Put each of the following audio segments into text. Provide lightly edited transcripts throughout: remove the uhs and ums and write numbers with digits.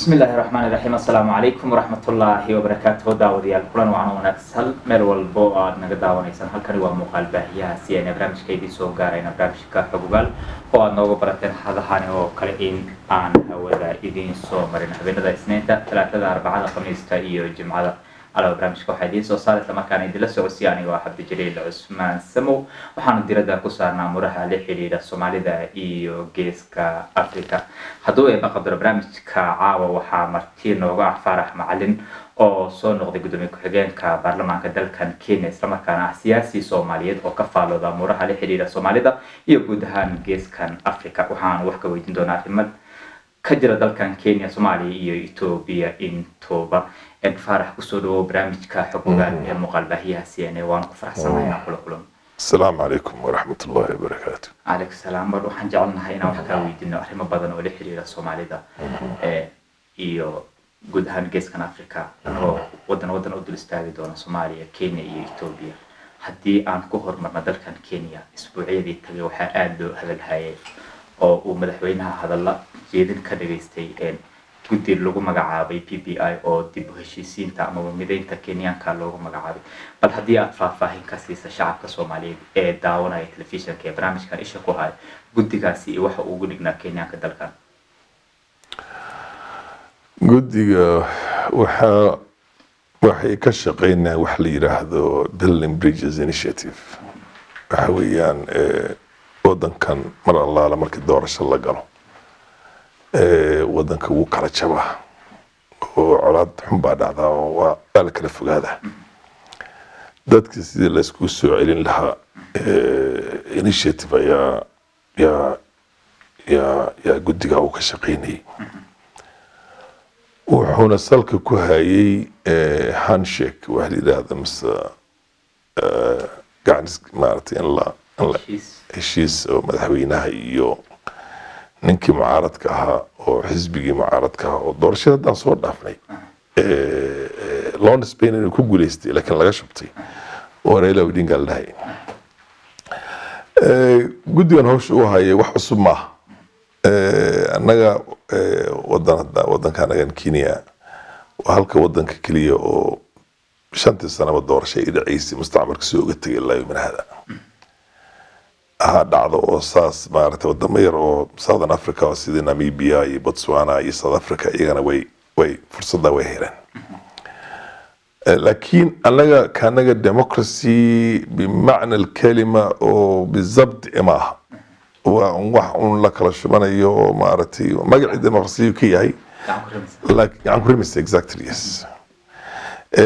Bismillahi raxmaani raxiim. Assalaamu calaykum waraxmatullaahi wabarakaatuhu. Daawadayaal, kulan wacan wanaagsan meel walbo oo aad naga daawanaysaan. Halkani waa muuqaal baahiyaha CNN, barnaamijka idiin soo gaarayna, barnaamijka Xogogaal oo aad nooga barateen hadahani oo kale in aan hawada idiin soo marin habeenada Isniinta, Talaadada, Arbacada, Khamiista iyo Jimcada. Alaba barnaamijka waxaa idiin soo saara isla markaana idinla socodsiiya anigoo ah Cabdijaliil Cusmaan Samow. Waxaanu diradda ku saarnaa muraha la xidhiidha Soomaalida iyo Geeska Africa. Hadduu eeba qadaro, barnaamijka caawa waxaa marti nooga ah Faarax Macalin oo soo noqday gudoomiye ku-xigeenka baarlamaanka dalkan Kenya, islamarkaana ah siyaasi Soomaaliyeed oo ka faalooda muraha la xidhiidha Soomaalida iyo guud ahaan Geeskan Africa. Waxaanu wax ka weydiin doonaa arrimo ka jira dalkan Kenya, Soomaaliya iyo Etoobiya intuba. Faarax, kusoo dhawow barnaamijka Xogogaal ee muuqaal baahiyaha CNN. Waanu ku faraxsanahay inaan kula kulano. Asalaamu calaykum waraxmat ullahi wabarakaatu. Calaykum salaam. Mar waxaan jecelnahay inaan wax kaa weydiino arrimo badan oo la xiriira Soomaalida iyo guud ahaan Geeskan Africa, anagoo wadan wadan u dul istaagi doona Soomaaliya, Kenya iyo Etoobiya. Haddii aan ku horumarno dalkan Kenya, isbuucyadii tagay waxaa aada loo hadalhayay oo uu madaxweynaha hadalla jeedin ka dhageystay guddi lagu magacaabay BBI oo dib u heshiisiinta amaba mideynta Kenyaanka loogu magacaabay. Bal haddii aad faahfaahin ka siisa shacabka Soomaaliyeed ee daawanaya telefishanka ee barnaamijkan isha ku haya guddigaasi iyo waxa ugu dhignaa Kenyaanka dalkan. Guddiga waxay ka shaqeynayaan wax la yidhaahdo Building Bridges Initiative. Waxa weeyaan wadankan mar allaala markii doorasho la galo, wadanka wuu kala jabaa oo colaad xun baa dhacdaa oo waa la kala fogaadaa. Dadka sidii layskugu soo celin lahaa initiative ayaa yaa guddiga uu ka shaqeynayay, wuxuuna salka ku hayay handshake waxa la yidhaahda mise gacan maaragtay in la heshiis oo madaxweynaha iyo ninkii mucaaradka ahaa oo xisbigii mucaaradka ahaa oo doorashada haddaan soo dhaafnay loo nisbayn inuu ku guuleystay laakiin laga shubtay oo Raila Odinga la dhahay. Guddigan hawsha u hayay wax cusub maaha. Annaga wadan hadda wadanka anagan Kenya waa halka wadanka keliya oo 5-tii sanaba doorasho ay dhaceysay mustacmarka soo uga tegay ilaa yawmina hada ha dhacdo oo saas maaragtay. Wadamo yar oo Southern Africa oo sidii Namibia iyo Botswana iyo South Africa iyagana way fursadda way heleen. Laakiin annaga kanaga democracy bimacna alkalima oo bizabt ma aha, waa un wax un la kala shubanayo oo maaragtay magacii democracy ka yahay gacan ku rimis, exactly, yes.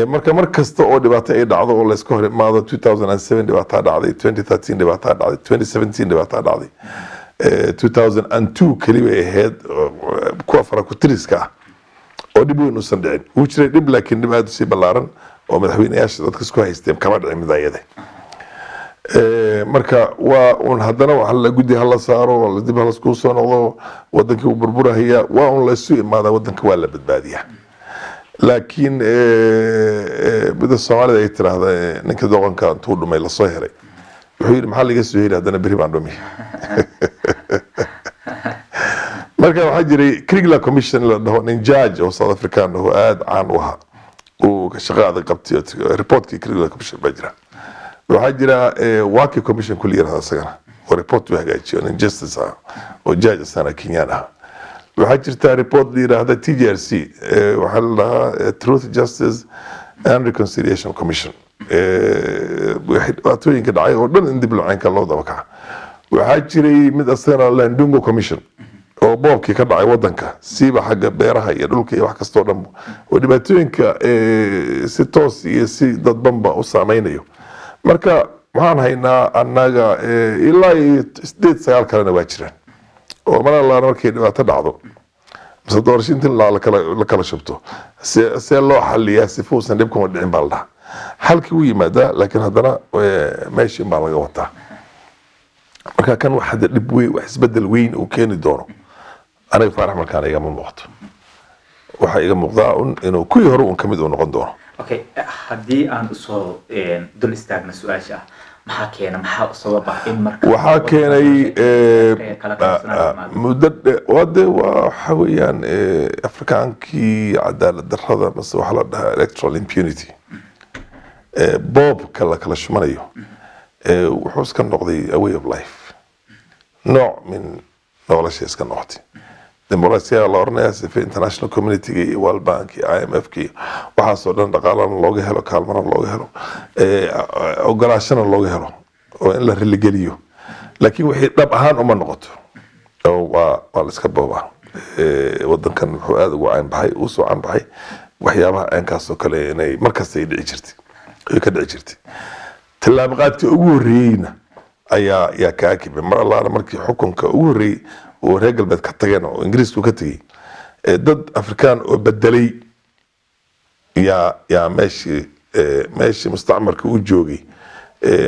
Marka mar kasta oo dhibaato ay dhacdo oo layska hor imaado, 2007 dhibaataa dhacday, 2013 dhibaataa dhacday, 2017 dhibaataa dhacday, 2002 keli bay ahayd kuwa farakutiriska ah oo dhib weyn uusan dhicin. Wuu jiray dhib, laakiin dhib aada usii ballaaran oo madaxweyneyaasha dadka isku haysteen kama dhicin midaayada. Marka waa un haddana waxa la guddi hala saaro, dib hala iskugu soo noqdo, wadankii uu burburahaya, waa un laysu imaadaa, wadanka waa la badbaadiyaa. Laakiin mida Soomaalida ay tiraahda ninka doqonka intuu dhumay lasoo helay wuxuu yidhi, "Maxaa laga soo heli? Haddana berri baan dhumi." Marka waxaa jiray Kriegler Commission la dhaho, nin judge oo South African oo aada caan u ahaa uu shaqo adag qabtay. Reportkii Kriegler Commission baa jira. Waxaa jira Waki Commission kuli yirahda isagana oo report uu hagaajiyo, nin justice ah oo judge isagana Kenyan ah. Waxaa jirta report la yiraahda TJRC, waxaa la dhahaa Truth, Justice and Reconciliation Commission, wixii dhibaatooyinka dhacay oo dhan in dib loo loo daba kaca. Waxaa jiray mid asagana la Ndungu Commission oo boobkii ka dhacay wadanka, siiba xagga beeraha iyo dhulka iyo wax kastoo dhan oo dhibaatooyinka si toos iyo si dadbanba u saameynayo. Marka waxaan haynaa annaga ilaa iyo sideed sagaal kalena waa jiraan oo mar allaala markay dhibaato dhacdo mise doorasho inta la kala shubto see loo xaliyaa sifa uusan dhibkuma dhicin baa la dhahaa. Xalkii wuu yimaadaa, laakiin haddana meeshii baa laga wataa. Marka kan wax hadda dhib weyn, wax isbedel weyn uu keeni doono aniga Faarax markaan igama muuqato. Waxaa iga muuqdaa un inuu kuwii hore un kamid uu noqon doono. Okay, haddii aan usoo dul istaagno su-aasha ah Maxaa keena, maxaa u sababa in marka Waxaa keenay kala qaybsanaan timaado? Muddo waa dee waa waxa weeyaan Afrikaankii cadaalad darrada mase waxaa la dhahaa electoral impunity, boobka la kala shumanayo, wuxuu iska noqday a way of life, nooc min nolosha iska noqotay. Dimuqraasiya la oranaya sifa international community iyo World Bank iyo IMF iyo waxaasoo dhan dhaqaalana looga helo, kaalmana looga helo, ogolaashana looga helo oo in la riligeliyo, laakiin wixii dhab ahaan uma noqoto oo waa la iska boobaa. Wadankan wuxuu aada ugu caan baxay, uu soo caan baxay waxyaabaha caynkaas oo kale inay markasta ay dhici jirtay, ay ka dhici jirtay. Tallaabo qaadkii ugu horreeyeyna ayaa yaa kaa kibay mar allaala markii xukunka ugu horreeyey oo reer galbeed ka tageen oo Ingiriisku ka tegey, dad Afrikaan oo bedelay yaa meeshii mustacmarka u joogay,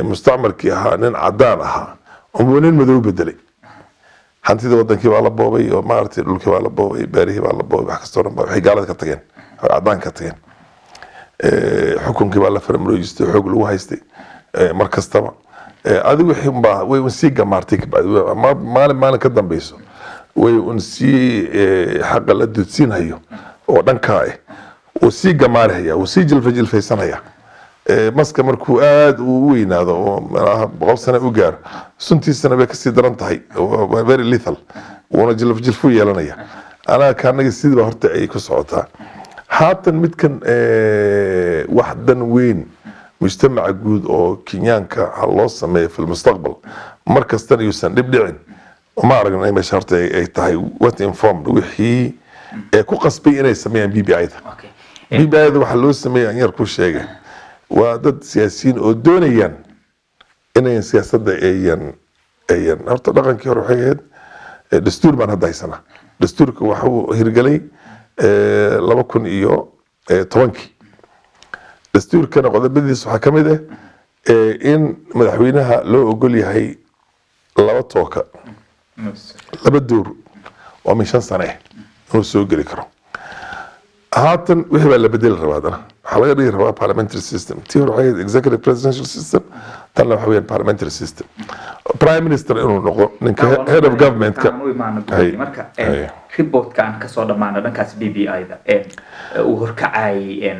mustacmarkii ahaa nin cadaan ahaa unbuu nin madow bedelay. Hantida wadankii baa la boobay oo maaragtay dhulkii baa la boobay, beerihii baa la boobay, wax kastoo dhan ba waxay gaalada ka tageen oo cadaan ka tageen. Xukunkii baa la faramaroojistay, xoog lagu haystay mar kastaba. Adigu wixii unbaa way un sii gamaartay kabacdi maalin maalin ka dambeyso way un sii xaqa la dudsiinhayo oo dhankaa ah wuu sii gamaarihaya, wuu sii jilfa jilfaysanaya. Maska markuu aada u weynaado oo malaha 100 sano u gaaro, suntiisana bay kasii daran tahay, waa very lethal, wuuna jilf jilfu yeelanaya. Anaa kaanaga sidiiba horta ay ku socotaa. Haatan midkan wax dan weyn mujtamaca guud oo Kenyaanka ha loo sameeyo fi lmustaqbal mar kastana yuusan dhib dhicin uma aragna in meesha horta ay tahay what informed wixii ee ku qasbay inay sameeyaan BBI da. BBI da waxaa loo sameeyay, an yar ku sheegay, waa dad siyaasiyiin oo doonayaan inayan siyaasadda ayan horta dhaqankii hore waxay ahayd dastuur baan hadda haysanaa. Dastuurka waxuu hirgelay 2010-kii. Dastuurkana qodobadiisa waxaa ka mid ah in madaxweynaha loo ogol yahay laba tooka, laba door oo min 5 sano ah inuu soo geli karo. Haatan wixii baa la bedeli rabaa, haddana waxaa laga dhigi rabaa parliamentary system. Tii hore waxay ahayd executive presidential system, tanna waxa weeyaan parliamentary system, prime minister inuu noqdo ninka head of government-ka. Taan u imaano marka reportka aan kasoo dhamaano dhankaas BBI da uu horkacayay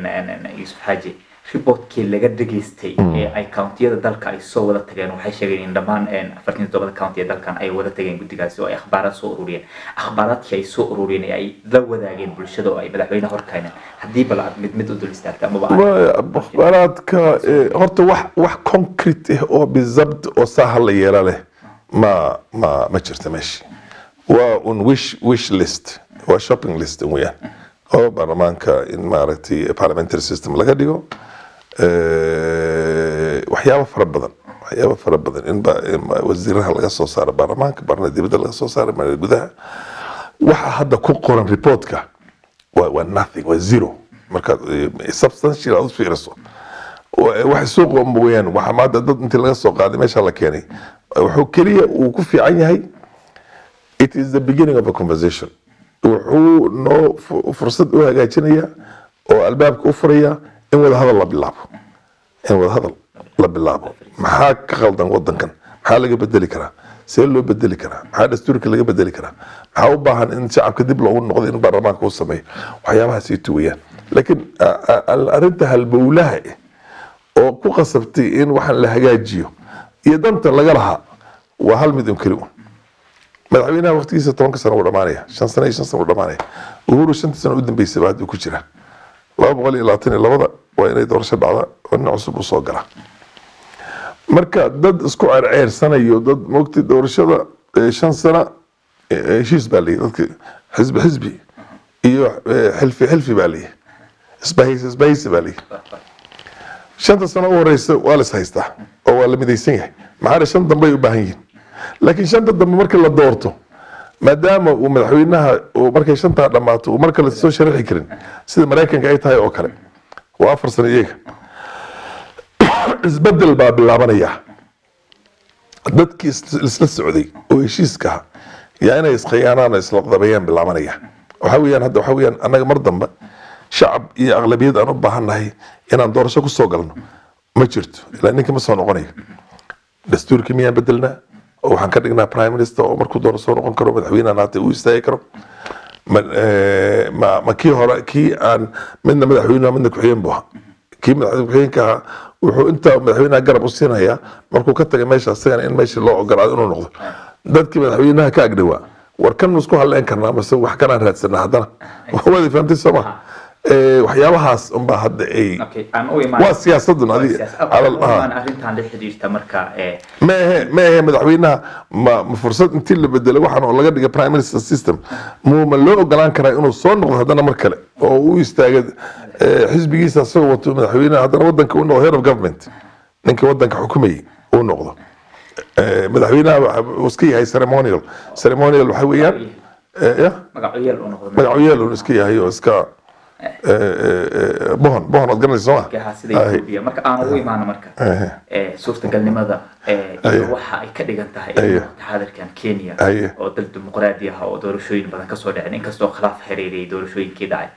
Yuusuf Xaaji, reportkii laga dhageystay ee ay countiyada dalka ay soo wada tageen, waxay sheegeen in dhammaan 47-da county ee dalkan ay wada tageen guddigaasi oo ay akhbaaraad soo ururiyeen. Akhbaaraadkii ay soo ururiyeen ee ay la wadaageen bulshada oo ay madaxweyne horkeeneen, haddii bal aad mid mid u dul istaagta amaba Akhbaaraadka horta wax concrete ah oo bizabt oo saa la yeela leh ma jirta meesha. Waa un wish list, waa shopping list weeyaan oo baarlamaanka in maaragtay parliamentary system laga dhigo, waxyaabo fara badan, waxyaabo fara badan in wasiiraha laga soo saaro baarlamaanka, barna dibadda laga soo saaro, marna gudaha. Waxa hadda ku qoran reportka waa nothing, waa zero markaad substantial aad u fiiriso. Wax suuqa un weeyaan. Waxa maanta dad intii laga soo qaaday meesha la keenay, wuxuu keliya uu ku fiican yahay it is the beginning of a conversation. Wuxuu noo fursad u hagaajinaya oo albaabka u furaya in wada hadal la bilaabo, in wada hadal la bilaabo. Maxaa ka qaldan wadankan? Maxaa laga bedeli karaa? See loo bedeli karaa? Maxaa dastuurka laga bedeli karaa? Maxaa u baahan in shacabka dib loogu noqdo, in baarlamaanka uu sameeyo? Waxyaabahaas ay tuwayaan, laakiin arrinta halbowlaha ah oo ku qasabtay in waxaan la hagaajiyo iyo danta laga lahaa waa hal mid un keli un. Madaxweynaha waqtigiisa 10-ka sano uu dhamaanaya, 5 sano iyo 5 sano uu dhamaanaya. Uhuru 5-ta sano u dambeysay baa hadda ku jira. 222-da waa inay doorasho dhacda oo nin cusub u soo gala. Marka dad isku ceerceersanayo, dad mogtay doorashada 5 sano heshiis baa leeyahy, dadka xisbi xisbi iyo xilfi xilfi baa leeyahy, isbahaysi isbahaysi baa leeyahy. 5-ta sano u horeysa waa la is haystaa oo waa la midaysan yahay, maxaa shan dambe ay u baahan yihiin. Laakiin shanta dambe marka la doorto, maadaama uu madaxweynaha uu markay shantaa dhammaato uu mar kale soo sharaxi karin, sida Maraykanka ay tahay oo kale, waa 4 sano iyaga, isbedel baa bilaabanaya. Dadkii isla socday oo heshiiska ahaa yaa inay iskhiyaanaan oo isla dabeeyaan bilaabanaya. Waxaa weeyaan hadda, waxaa weeyaan annaga mar dambe shacab iyo aqlabiyad aan u baahannahay inaan doorasho kusoo galno ma jirto, ilaa ninka ma soo noqonayo. Dastuurkii miyaan bedelnaa oo waxaan ka dhignaa prime minister oo markuu doono soo noqon karo, madaxweynahan haata uu istaagi karo? Ma kii hore, kii aan midna madaxweyne midna ku-xigeen buu ahaa. Kii madaxweyne ku-xigeenka ahaa wuxuu intaa madaxweynaha garab u siinayaa markuu ka tagay meesha, isagana in meesha loo ogolaado inuu noqdo. Dadkii madaxweynaha ka agdhawaa, war kan ma isku halleyn karnaa mase wax kanaan raadsanaa? Haddana waad fahamtay, soo ma? Waxyaabahaas unbaa hadda ay Okay, aan u imaan waa siyaasadun adiga imaan arrintan la xiriirta marka Maehe madaxweynaha ma fursad intii la bedelay waxaan oo laga dhigay prime minister system, ma loo ogolaan karaa inuu soo noqdo haddana mar kale oo u istaaga xisbigiisa asagoo wato madaxweynaha, haddana wadanka u noqdo head of government, ninka wadanka xukumayay uu noqdo? Madaxweynaha waxa uu iska yahay ceremonial. Ceremonial waxa weeyaan ya magacyeel uu noqdo. Magacyeel uu iska yahay oo iska bohon bohon, ood garanaysa, soo ma? Gaha sida Ethiopia. Marka aan ugu imaano marka suurtagalnimada iyo waxa ay ka dhigan tahay in taxadarkan Kenya oo dal dimuqraadi ah oo doorashooyin badan kasoo dhaceen, inkastoo khilaaf xiriiriyay doorashooyinkii dhacay,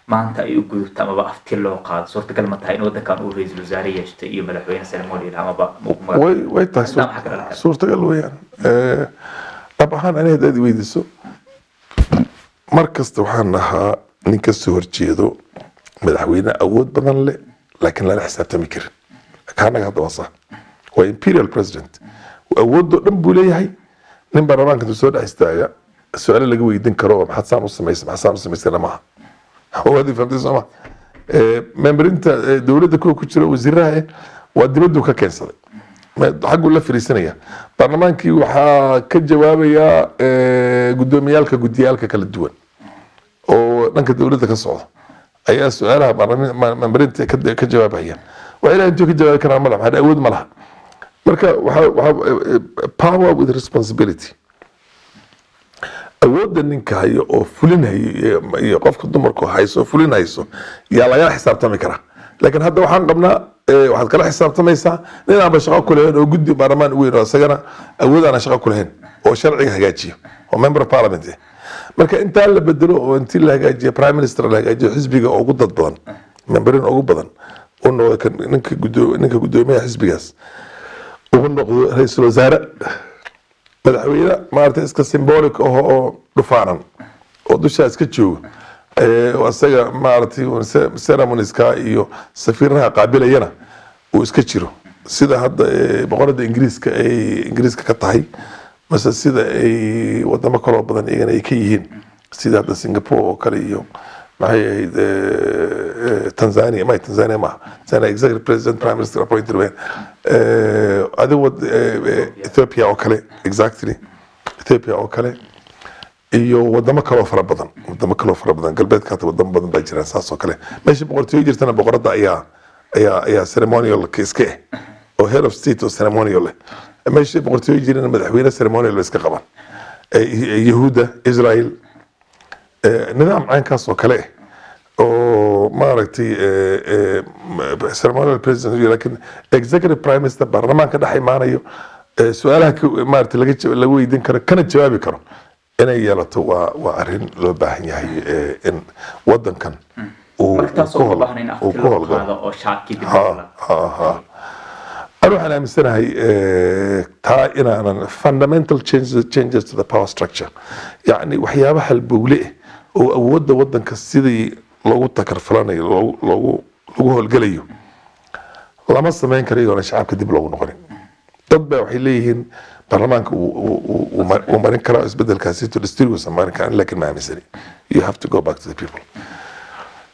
maanta ay u gudubto amaba afti loo qaado, suurtagal ma tahay in wadankan uu ra'iisul wasaare yeeshtay iyo madaxweyne ceremonial amaba Way tahay. Arrintan maxaa ka dhalan kara? Suurtagal weeyaan. Dhab ahaan ani haddaad i weydiiso, mar kasta waxaan ahaa nin ka soo horjeedo madaxweyne awood badan leh laakiin lala xisaabtami karin. Kaanaga hadda waa sax, waa imperial president, awoodoo dhan buu leeyahay. Nin baarlamaanka intuu soo dhex istaaga su-aalo laga weydiin karo oo maxaad saan u samaysay, maxaad saan u samaysayna maaha. Waad i fahamtay, soo ma? Memberinta dowladda kuwa ku jira, wasiiraha waa dibaduu ka keensaday, xagguu la fariisanaya. Baarlamaankii waxaa ka jawaabaya guddoomiyaalka guddiyaalka kala duwan oo dhanka dowladda ka socda ayaa su-aalaha memberinta ka jawaabaya. Waa ilaah intuu ka jawaabi karaa ma laha, maxaa awood ma laha. Marka waxa power with responsibility, awoodda ninka hayo oo fulinhayo iyo qofka dumarku hayso oo fulinhayso yaa lagala xisaabtami karaa. Laakiin hadda waxaan qabnaa waxaad kala xisaabtamaysaa nin aanba shaqo ku lahayn oo guddi baarlamaan weyn oo isagana awood aanan shaqo ku lahayn oo sharciga hagaajiyo oo member of parliament ah. Marka intaa la bedelo oo intii la hagaajiyo prime minister la hagaajiyo, xisbiga ugu dad badan, memberin ugu badan uu noqdo, ninka guddoomiyaha xisbigaas uu noqdo ra'iisul wasaare, madaxweyne maaragtay iska symbolic ah oo dhufaanan oo dushaa iska jooga oo isaga maaragtay uun ceremonieska iyo safiiraha qaabilayana uu iska jiro, sida hadda boqorada Ingiriiska ay Ingiriiska ka tahay, mase sida ay wadamo kaloo badan iyagana ay ka yihiin, sida hadda Singapore oo kale iyo maxay ahayd Tanzania, may Tanzania maaha, Tanzania executive president, prime minister appointed weyn. Adiga Ethiopia oo kale, exactly, Ethiopia oo kale iyo wadamo kaloo fara badan, wadamo kaloo fara badan, galbeedka hata wadamo badan baa jiraan saas oo kale. Meesha boqortooyo jirtana boqorada ayaa ceremonial ka iska eh oo head of state oo ceremonial leh. Meesha boqortooyo jirana madaxweyne ceremonial bay iska qabaan. Yahuudda Israel nidaam caynkaas oo kale eh oo maaragtay ceremonial president laakiin executive prime minister baarlamaanka dhex imaanayo, su-aalaha maaragtay laga weydiin karo kana jawaabi karo inay yeelato waa arrin loo baahan yahay in wadankan uu Marka taasoo ku u baahan in uu afti ku loo howlgalo. qaado oo shacabkii dib Ha loo helo. Ha, anu waxaan aaminsanahay taa inaanan fundamental changes to the power structure, yacni waxyaabaha halbowle eh oo awoodda wadanka sidii loogu takarfalanayo, loogu howlgelayo, lama samayn karo iyagoona shacabka dib loogu noqonin. Dad baa waxay leeyihiin baarlamaanka uu marin karaa isbedelkaasi to dastuuriga marin karaa, laakiin ma aaminsani. You have to go back to the people.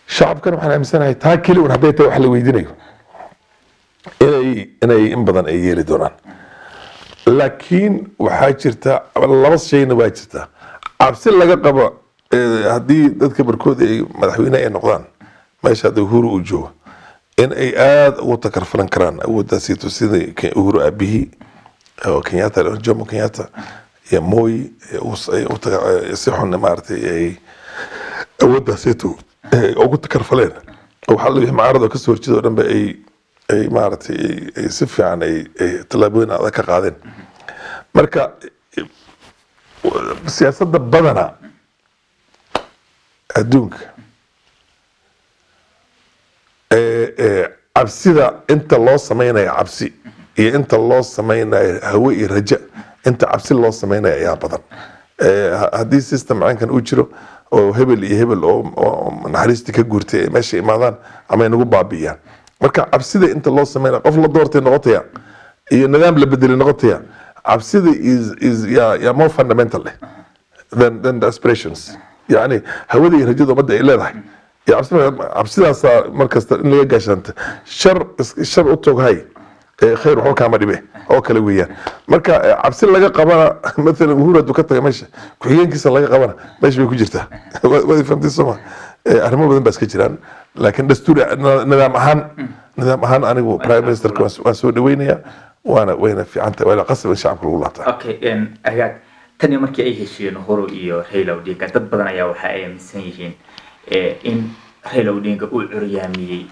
Shacabkana waxaan aaminsanahay taa keli un hadday tahay wax la weydiinayo inay in badan ay yeeli doonaan. Laakiin waxaa jirta laba shayna, waa jirta cabsi laga qabo haddii dadka barkood ay madaxweyne ay noqdaan meesha hadda Uhuru uu joogo in ay aada ugu takarfalan karaan awooddaasito, sida Uhuru aabihii oo Kenyatta, Jomo Kenyatta iyo Moi ay si xun maaragtay ay awooddaasito ugu takarfaleen oo waxaa la wixii mucaarad oo kasoo horjeeda oo dhan ba ay maaragtay ay si fiican ay tallaabooyin adag ka qaadeen. Marka siyaasadda badana adduunka ee cabsida inta loo sameynaya cabsi Iyo inta loo sameynayo hawe iyo raja, inta cabsi loo sameynayo ayaa badan. Haddii system caynkan uu jiro oo hebel iyo hebel oo naxariistii ka guurtay ay meesha imaadaan ama ay nagu baabi'iyaan, marka cabsida inta loo sameynayo, qof la doortay noqotaya iyo nidaam la bedelay noqotaya, cabsida is yaa more fundamental eh than the aspirations. Yani hawada iyo rajada ummadda ay leedahay iyo cabsidaasaa markasta in laga gaashaanta. Shar shar u toghay, khayr waxba kaama dhibe oo kale weeyaan. Marka cabsi laga qabana, mathalan Uhuru hadduu ka taga meesha, ku-xigeenkiisa laga qabana meesha bay ku jirtaa. Waad fahamtay sooma? Arrimo badan baa iska jiraan, laakiin dastuuri nidaam ahaan anigu prime ministerka waan soo dhaweynaya, waana wayna fiican tahay, waana qasab in shacabka lagu laabtaa. Okay, hagaag. Tani markii ay heshiiyeen Uhuru iyo Raila Odinga, dad badan ayaa waxa ay aaminsan yihiin in Raila Odinga uu curyaamiyey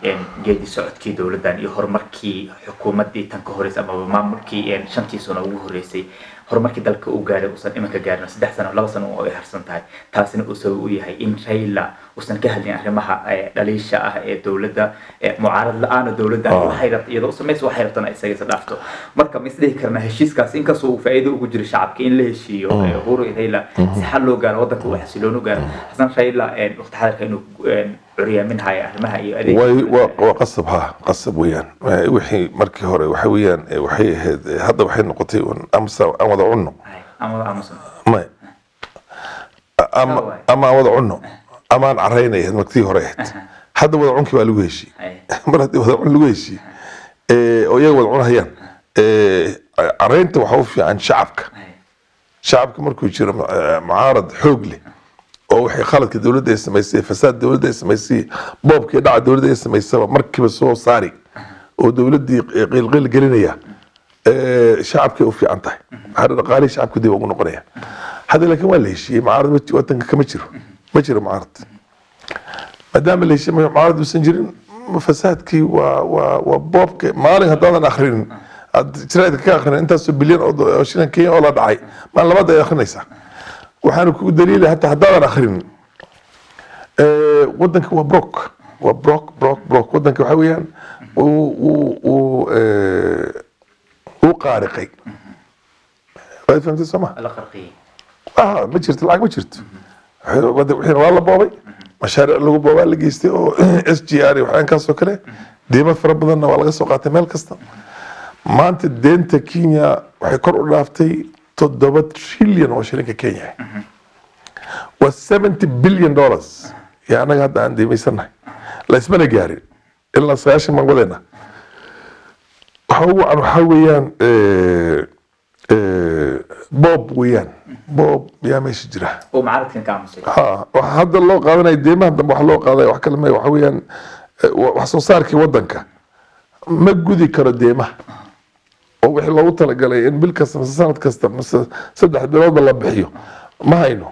geedi socodkii dowladdan iyo horumarkii xukuumaddii tan ka horeysay amaba maamulkii 5-tii sano ugu horeysay, horumarkii dalka uu gaaray uusan iminka gaarin, 3 sano, 2 sano oo ay harsan tahay. Taasina uu sabab u yahay in Raila uusan ka hadlin arrimaha dhaliisha ah ee dowladda, mucaarad la-aana dowladda waxay rabta iyadoo u samaysa, waxay rabtana isaga isa dhaafto. Marka ma isdhihi karnaa heshiiskaas, inkastoo uu faa'iido ugu jiro shacabka in la heshiiyo Uhuru iyo Raila si xal loo gaaro, waddanka uu xasiloon u gaaro, xasan Raila waqti xadirka inuu curyaaminhayo arrimaha iyo adeega? Waa qasab, ha, qasab weeyaan. Wixii markii hore waxa weeyaan, waxay ahayd, hadda waxay noqotay un amsa aan wada cunno. Hay, ama aamusan. May, ama waay. Ama aan wada cunno ama aan caraynay ahayd markii hore ahayd. Hadda wada cunkii baa lagu heshiiyey. Mar haddii wada cun lagu heshiiyey, oo iyaga wada cunahayaan, caraynta waxaa u fiican shacabka. Shacabka markuu jiro mucaarad xoog leh oo wixii khaladka dowladda ay samaysay, fasaad dowladda ay samaysay, boobkii dhaca dowladda ay samaysaba markiiba soo saari oo dowladdii qiilqiil gelinaya, shacabkay u fiican tahay. Maxaa dhaqaalihii shacabka dib ugu noqonaya. Hadda laakiin waa la heshiiyey, mucaarad wadanka kama jiro, ma jiro mucaarad. Maadaama la heshiiyey, mucaarad uusan jirin, fasaadkii waa boobka. Maalin haddaadan akhrinin, aad jaraa'idka ka akhrinin intaasoo bilyan oo shilin Kenya oo la dhacay, maalin labaad ay akhrinaysaa. Waxaana kugu daliilay, hataa haddaadan akhrinin, wadanka waa broke, waa broke, broke, broke. Wadanka waxa weeyaan wuu qaariqay. Waad fahamtay soo ma? La qarqiyey. Ah, ma jirto lacag, ma jirto. Wixiina waa la boobay, mashaariic lagu boobaa la geystay oo SGR iyo waxyaankaas oo kale. Deemo fara badanna waa laga soo qaatay meel kasta. Maanta deenta Kenya waxay kor u dhaaftay 7 trilyan oo shilinka Kenya, waa $70 billion. Yaa annaga hadda aan deemaysannahay, laysmana gaarin ilaa 90 baan wadeena. Waxa ugu wacan waxaa weeyaan boob weeyaan, boob yaa meesha jira. Oo mucaaradkan ka aamusay. Ha, waxa hadda loo qaadanaya deemaha dambe, waxa loo qaadanaya wax kale ma waxa weeyaan, wax soo saarkii wadanka ma gudi karo deemaha, oo wixii loogu talagalay in bil kasta mise sanad kasta mise 3 biloodba la bixiyo ma hayno.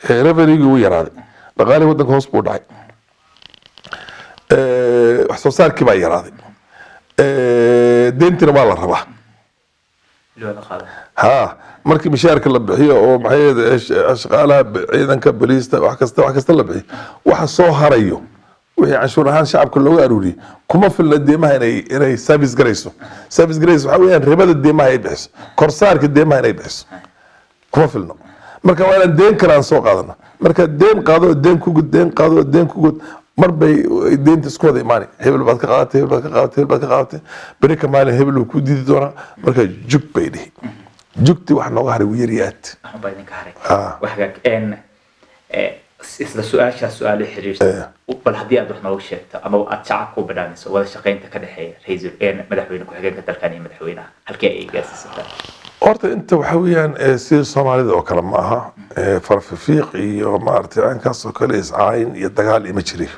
Revenue wuu yaraaday, dhaqaalihii wadanka hoos buu dhacay, wax soo saarkii baa yaraaday, deyntiina waa la rabaa. Looda qaado. Ha, markii mishaarka la bixiyo oo maxay ahayd, shaqaalaha, ciidanka booliista, wax kasta la bixiyo, waxa soo harayo, wixii canshuur ahaan shacabka looga aruuriyey, kuma filna deemaha inay service garayso. Service garayso waxaa weeyaan ribada deemaha ay bixiso, korsaarka deemaha inay bixiso kuma filno. Marka waa inaan deen kale aan soo qaadano. Marka deen qaado, deen ku gud, deen qaado, deen ku gud, mar bay deenta isku wada imaanay. Hebel baad ka qaadatay, hebel baad ka qaadatay, hebel baad ka qaadatay, beri ka maalin hebel uu ku diidi doonaa. Marka jug bay dhihi, jugti wax nooga haray wuu yaryaad. Waxun baa idinka haray. Ah. Wax hagaag isla su-aashaas su-aalo xiriirta, bal haddii aad wax nooga sheegto ama aad shacabka u badhaamiso wada shaqaynta ka dhexeeya ra'iisul madaxweyne ku-xigeenka dalkan iyo madaxweynaha, halkee ay gaarsiisataa? Horta inta waxa weeyaan, sida Soomaalida oo kale ma aha. Farfifiiq iyo maaragtay caynkaas oo kale, iscaayin iyo dagaal ima jirayo.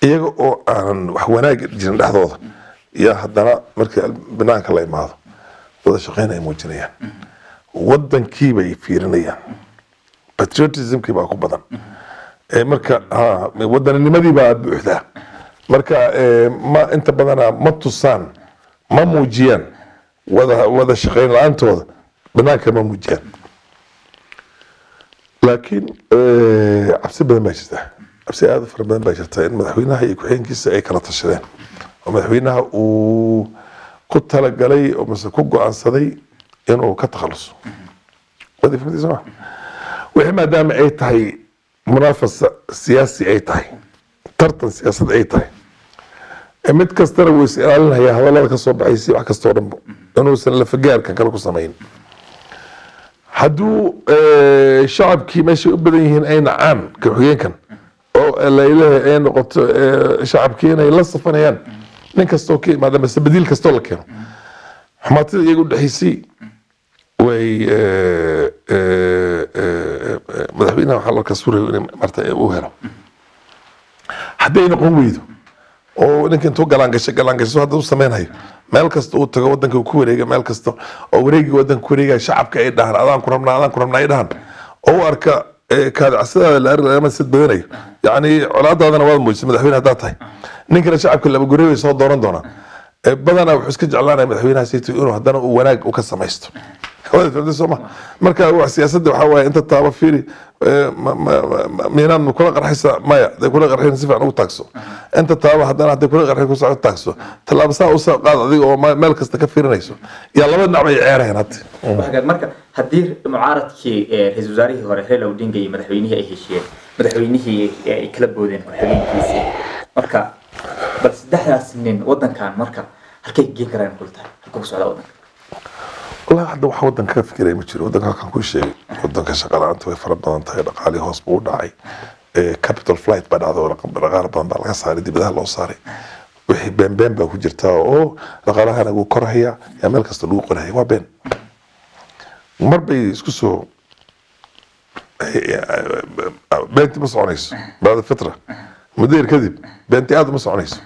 Iyaga oo aanan wax wanaag jirin dhexdooda iyo haddana markii banaanka la imaado wada shaqayn ay muujinayaan, wadankii bay fiirinayaan, patriotismkii baa ku badan. Marka ha, wadaninimadii baa buuxdaa. Marka ma inta badana ma tusaan, ma muujiyaan wada shaqayn la-aantooda, banaanka ma muujiyaan. Laakiin cabsi badan baa jirta, cabsi aad u fara badan baa jirta in madaxweynaha iyo ku-xigeenkiisa ay kala tashadeen oo madaxweynaha uu Ku talagalay oo mise ku go-aansaday inuu ka takhaluso. Waad fahamtay soo ma? Wixii maadaama ay tahay munaafasa siyaasi, ay tahay tartan siyaasad ay tahay, mid kastana wuu is ilaalinhayaa hadallada ka soo baxaysa, wax kastoo dhanbo inuusan lafagaarkan kale ku samayn. Hadduu shacabkii meeshay u badan yihiin ay nacaan ku-xigeenkan oo laylehe ay noqoto shacabkii inay la safanayaan nin kastoo ka imaada mase badiil kastoo la keeno, xumaatida iyaga udhexaysay way madaxweynaha waxaa la suuraya inay marta uu helo. Hadday noqon weydo oo ninka intuu galaan gashay, galaan gasho hadda u sameynhayo, meel kasta uu tago wadanka uu ku wareega, meel kasta oo wareegi wadanka ku wareegaya, shacabka ay dhahaan "Adaan ku rabnaa, adaan ku rabnaa" ay dhahaan, oo u arka kaadacsadaada la arag lagama sid badanayo, yacni colaadaadana waad muujisay madaxweyne haddaad tahay, ninkana shacabka laba guri bay soo dooran doonaan. Badanaa wuxuu iska jeclaanaya madaxweynaha saytu inuu haddana uu wanaag u ka samaysto. Waad fahamtay soo ma? Marka wax siyaasadda waxaa waaye inta taaba fiiri, miinaad ma kula qarxaysa? Maya, haday kula qarxin si fiican ugu taagso. Inta taaba haddana hadday kula qarxin ku soco, taagso, tallaabo saa usoo qaad adiga oo meel kasta ka fiirinayso. Yaa laba dhinac bay ceerayaan hadda. Marka haddii mucaaradkii ra-iisul wasaarihii hore Raila Odinga iyo madaxweynihii ay heshiiyeen, madaxweynihii ay kala boodeen ku-xigeenkiisii, marka bal saddexdaas nin wadankan marka halkay geen karaan kula tahay? Halkuu ku socdaa wadanka? Wallahi hadda waxa wadanka ka fikiraya ma jiro. Wadanka halkan ku sheegay, wadanka shaqa la'aanta way fara badan tahay, dhaqaalihii hoos buu u dhacay, capital flight baa dhacday oo dhaqaale badan baa laga saaray, dibadaha loo saaray. Wixii been been baa ku jirtaa oo dhaqaalahana wuu korhaya, yaa meel kasta lagu qorhaya, waa been. Mar bay isku soo beentii ma soconayso bacda fitra, muddo yar kadib beentii aad uma soconayso.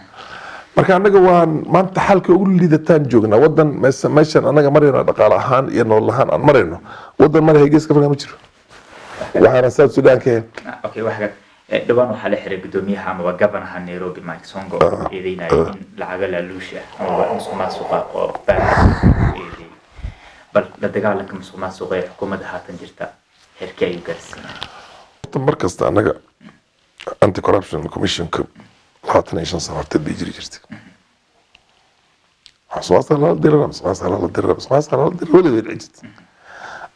Marka annaga waan maanta xaalkii ugu liidataan joognaa wadan meeshan annaga marayno dhaqaale ahaan iyo nolol ahaan aan marayno, wadan maraya Geeska Afrika ma jiro, waxaana South Sudan ka ahayn. Okay, wax dhawaan waxaa la xiray gudoomiyaha amaba governaha Nairobi, Mike Sonko, oo eedeynaya in lacago laaluush ah amaba musuq maasuqa oo baaxad u eedeeyay. Bal la dagaalanka musuq maasuqa ee xukuumadda haatan jirta heerkee ayuu gaarsiinaya? Horta mar kasta annaga Anti Corruption Commissionka 25 sano horteed bay jiri jirtay. Musuqmaasuqa lala dirira, musuqmaasuqa lala dirira, musuqmaasuqa lala dirira, weligeed way dhici jirtay.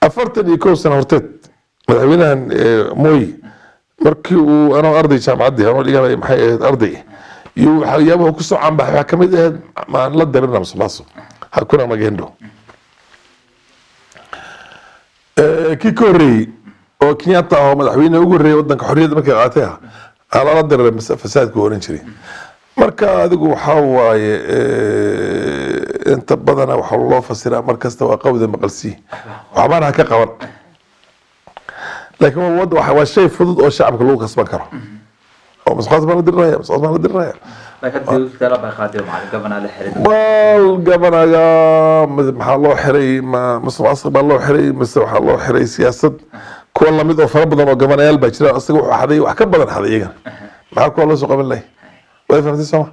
41 sano horteed madaxweynahan Moi, markii uu anoo arday jaamacaddii anoo dhiganay, maxay ahayd, arday iyo waxyaabaha kusoo caanbaxay waxaa kamid ahayd maan la dirina musuqmaasuq, hakuna magendo. Kii ka horreeyey oo Kenyatta ah oo madaxweyne ugu horreeyey wadanka xorriyadda markay qaatay ah lala diray fasaadku oran jiray. Marka adigu waxaa waaye inta badana waxaa loo fasiraa mar kasta waa qawda maqalsii, waxbana ha ka qaban, laakiin waa shay fudud oo shacabka lagu kasban karo oo musuqmaasuq baan la diriraya, musuqmaasuq baan la diriraya. Laakiin hadda dowladda baa qaaday oo macalin governor la xiray. Wal gabanaga maxaa loo xiray? Ma musuqmaasuq baa loo xiray mise waxaa loo xiray siyaasad? Kuwa lamid oo fara badan oo gabanayaal baa jira, isaga wuxuu xaday wax ka badan xaday, iyagana maxaa kuwa loo soo qaban lahay? Way fahamtay sooma?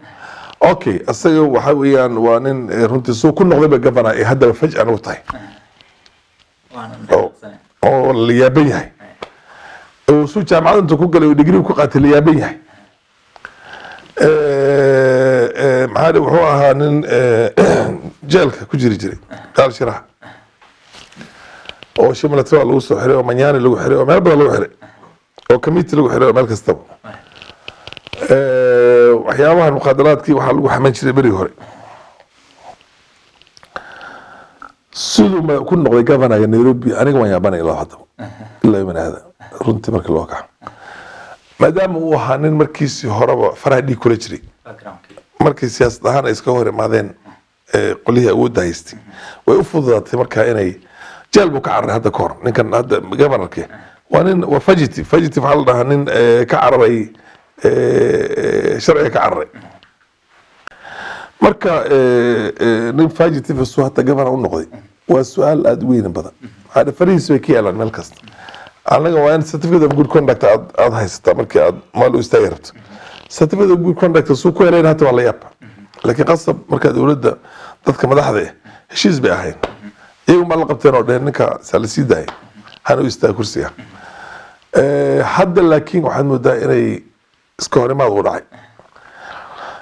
Okay, isaga waxa weeyaan waa nin runtii suu ku noqday ba governor ee haddaba faj'an u tahay waana oo la yaaban yahay, oo suu jaamacad intuu ku galay oo degree ku qaatay la yaaban yahay. Maxaa wuxuu ahaa nin jeelka ku jiri jiray gaal shiraha oo Shimo La Tewa lagu soo xiray oo Manyani lagu xiray oo meel badan lagu xiray oo committee lagu xiray oo meel kastaba waxyaabahan muqaadaraadkii waxaa lagu xaman jiray berigii hore. Siduu ku noqday governorga Nairobi aniga waan yaabanay ilaa haddaba, ilaa yawmina hada runtii markii loo kaco, maadaama uu ahaa nin markiisii horeba faraha dhiig kula jiray backgroundkii. Markii siyaasad ahaan ay iska hor imaadeen qolyihii awoodda haystay, way u fududaatay markaa inay jeel buu ka cararay hadda ka hor. Ninkan hadda governorke waa nin waa fugitive. Fugitive waxaa la dhahaa nin ka cararay sharciga ka cararay. Marka nin fugitive suu hata governor u noqday waa su-aal aada u weyna badan. Maxaa farihiis bay ka yaalaan meel kasta. Annaga waa in certificate of good conduct aad haysataa markii aad maal u istaagi rabto. Certificate of good conduct suu ku helayn hata waa la yaab, laakiin qasab marka dowladda dadka madaxda ah heshiis bay ahayn, iyagu ma la qabteen oo dheheen ninka saa la sii daayay hana u istaaga kursiga. Hadda laakiin waxaad moodaa inay iska horimaad u dhacay.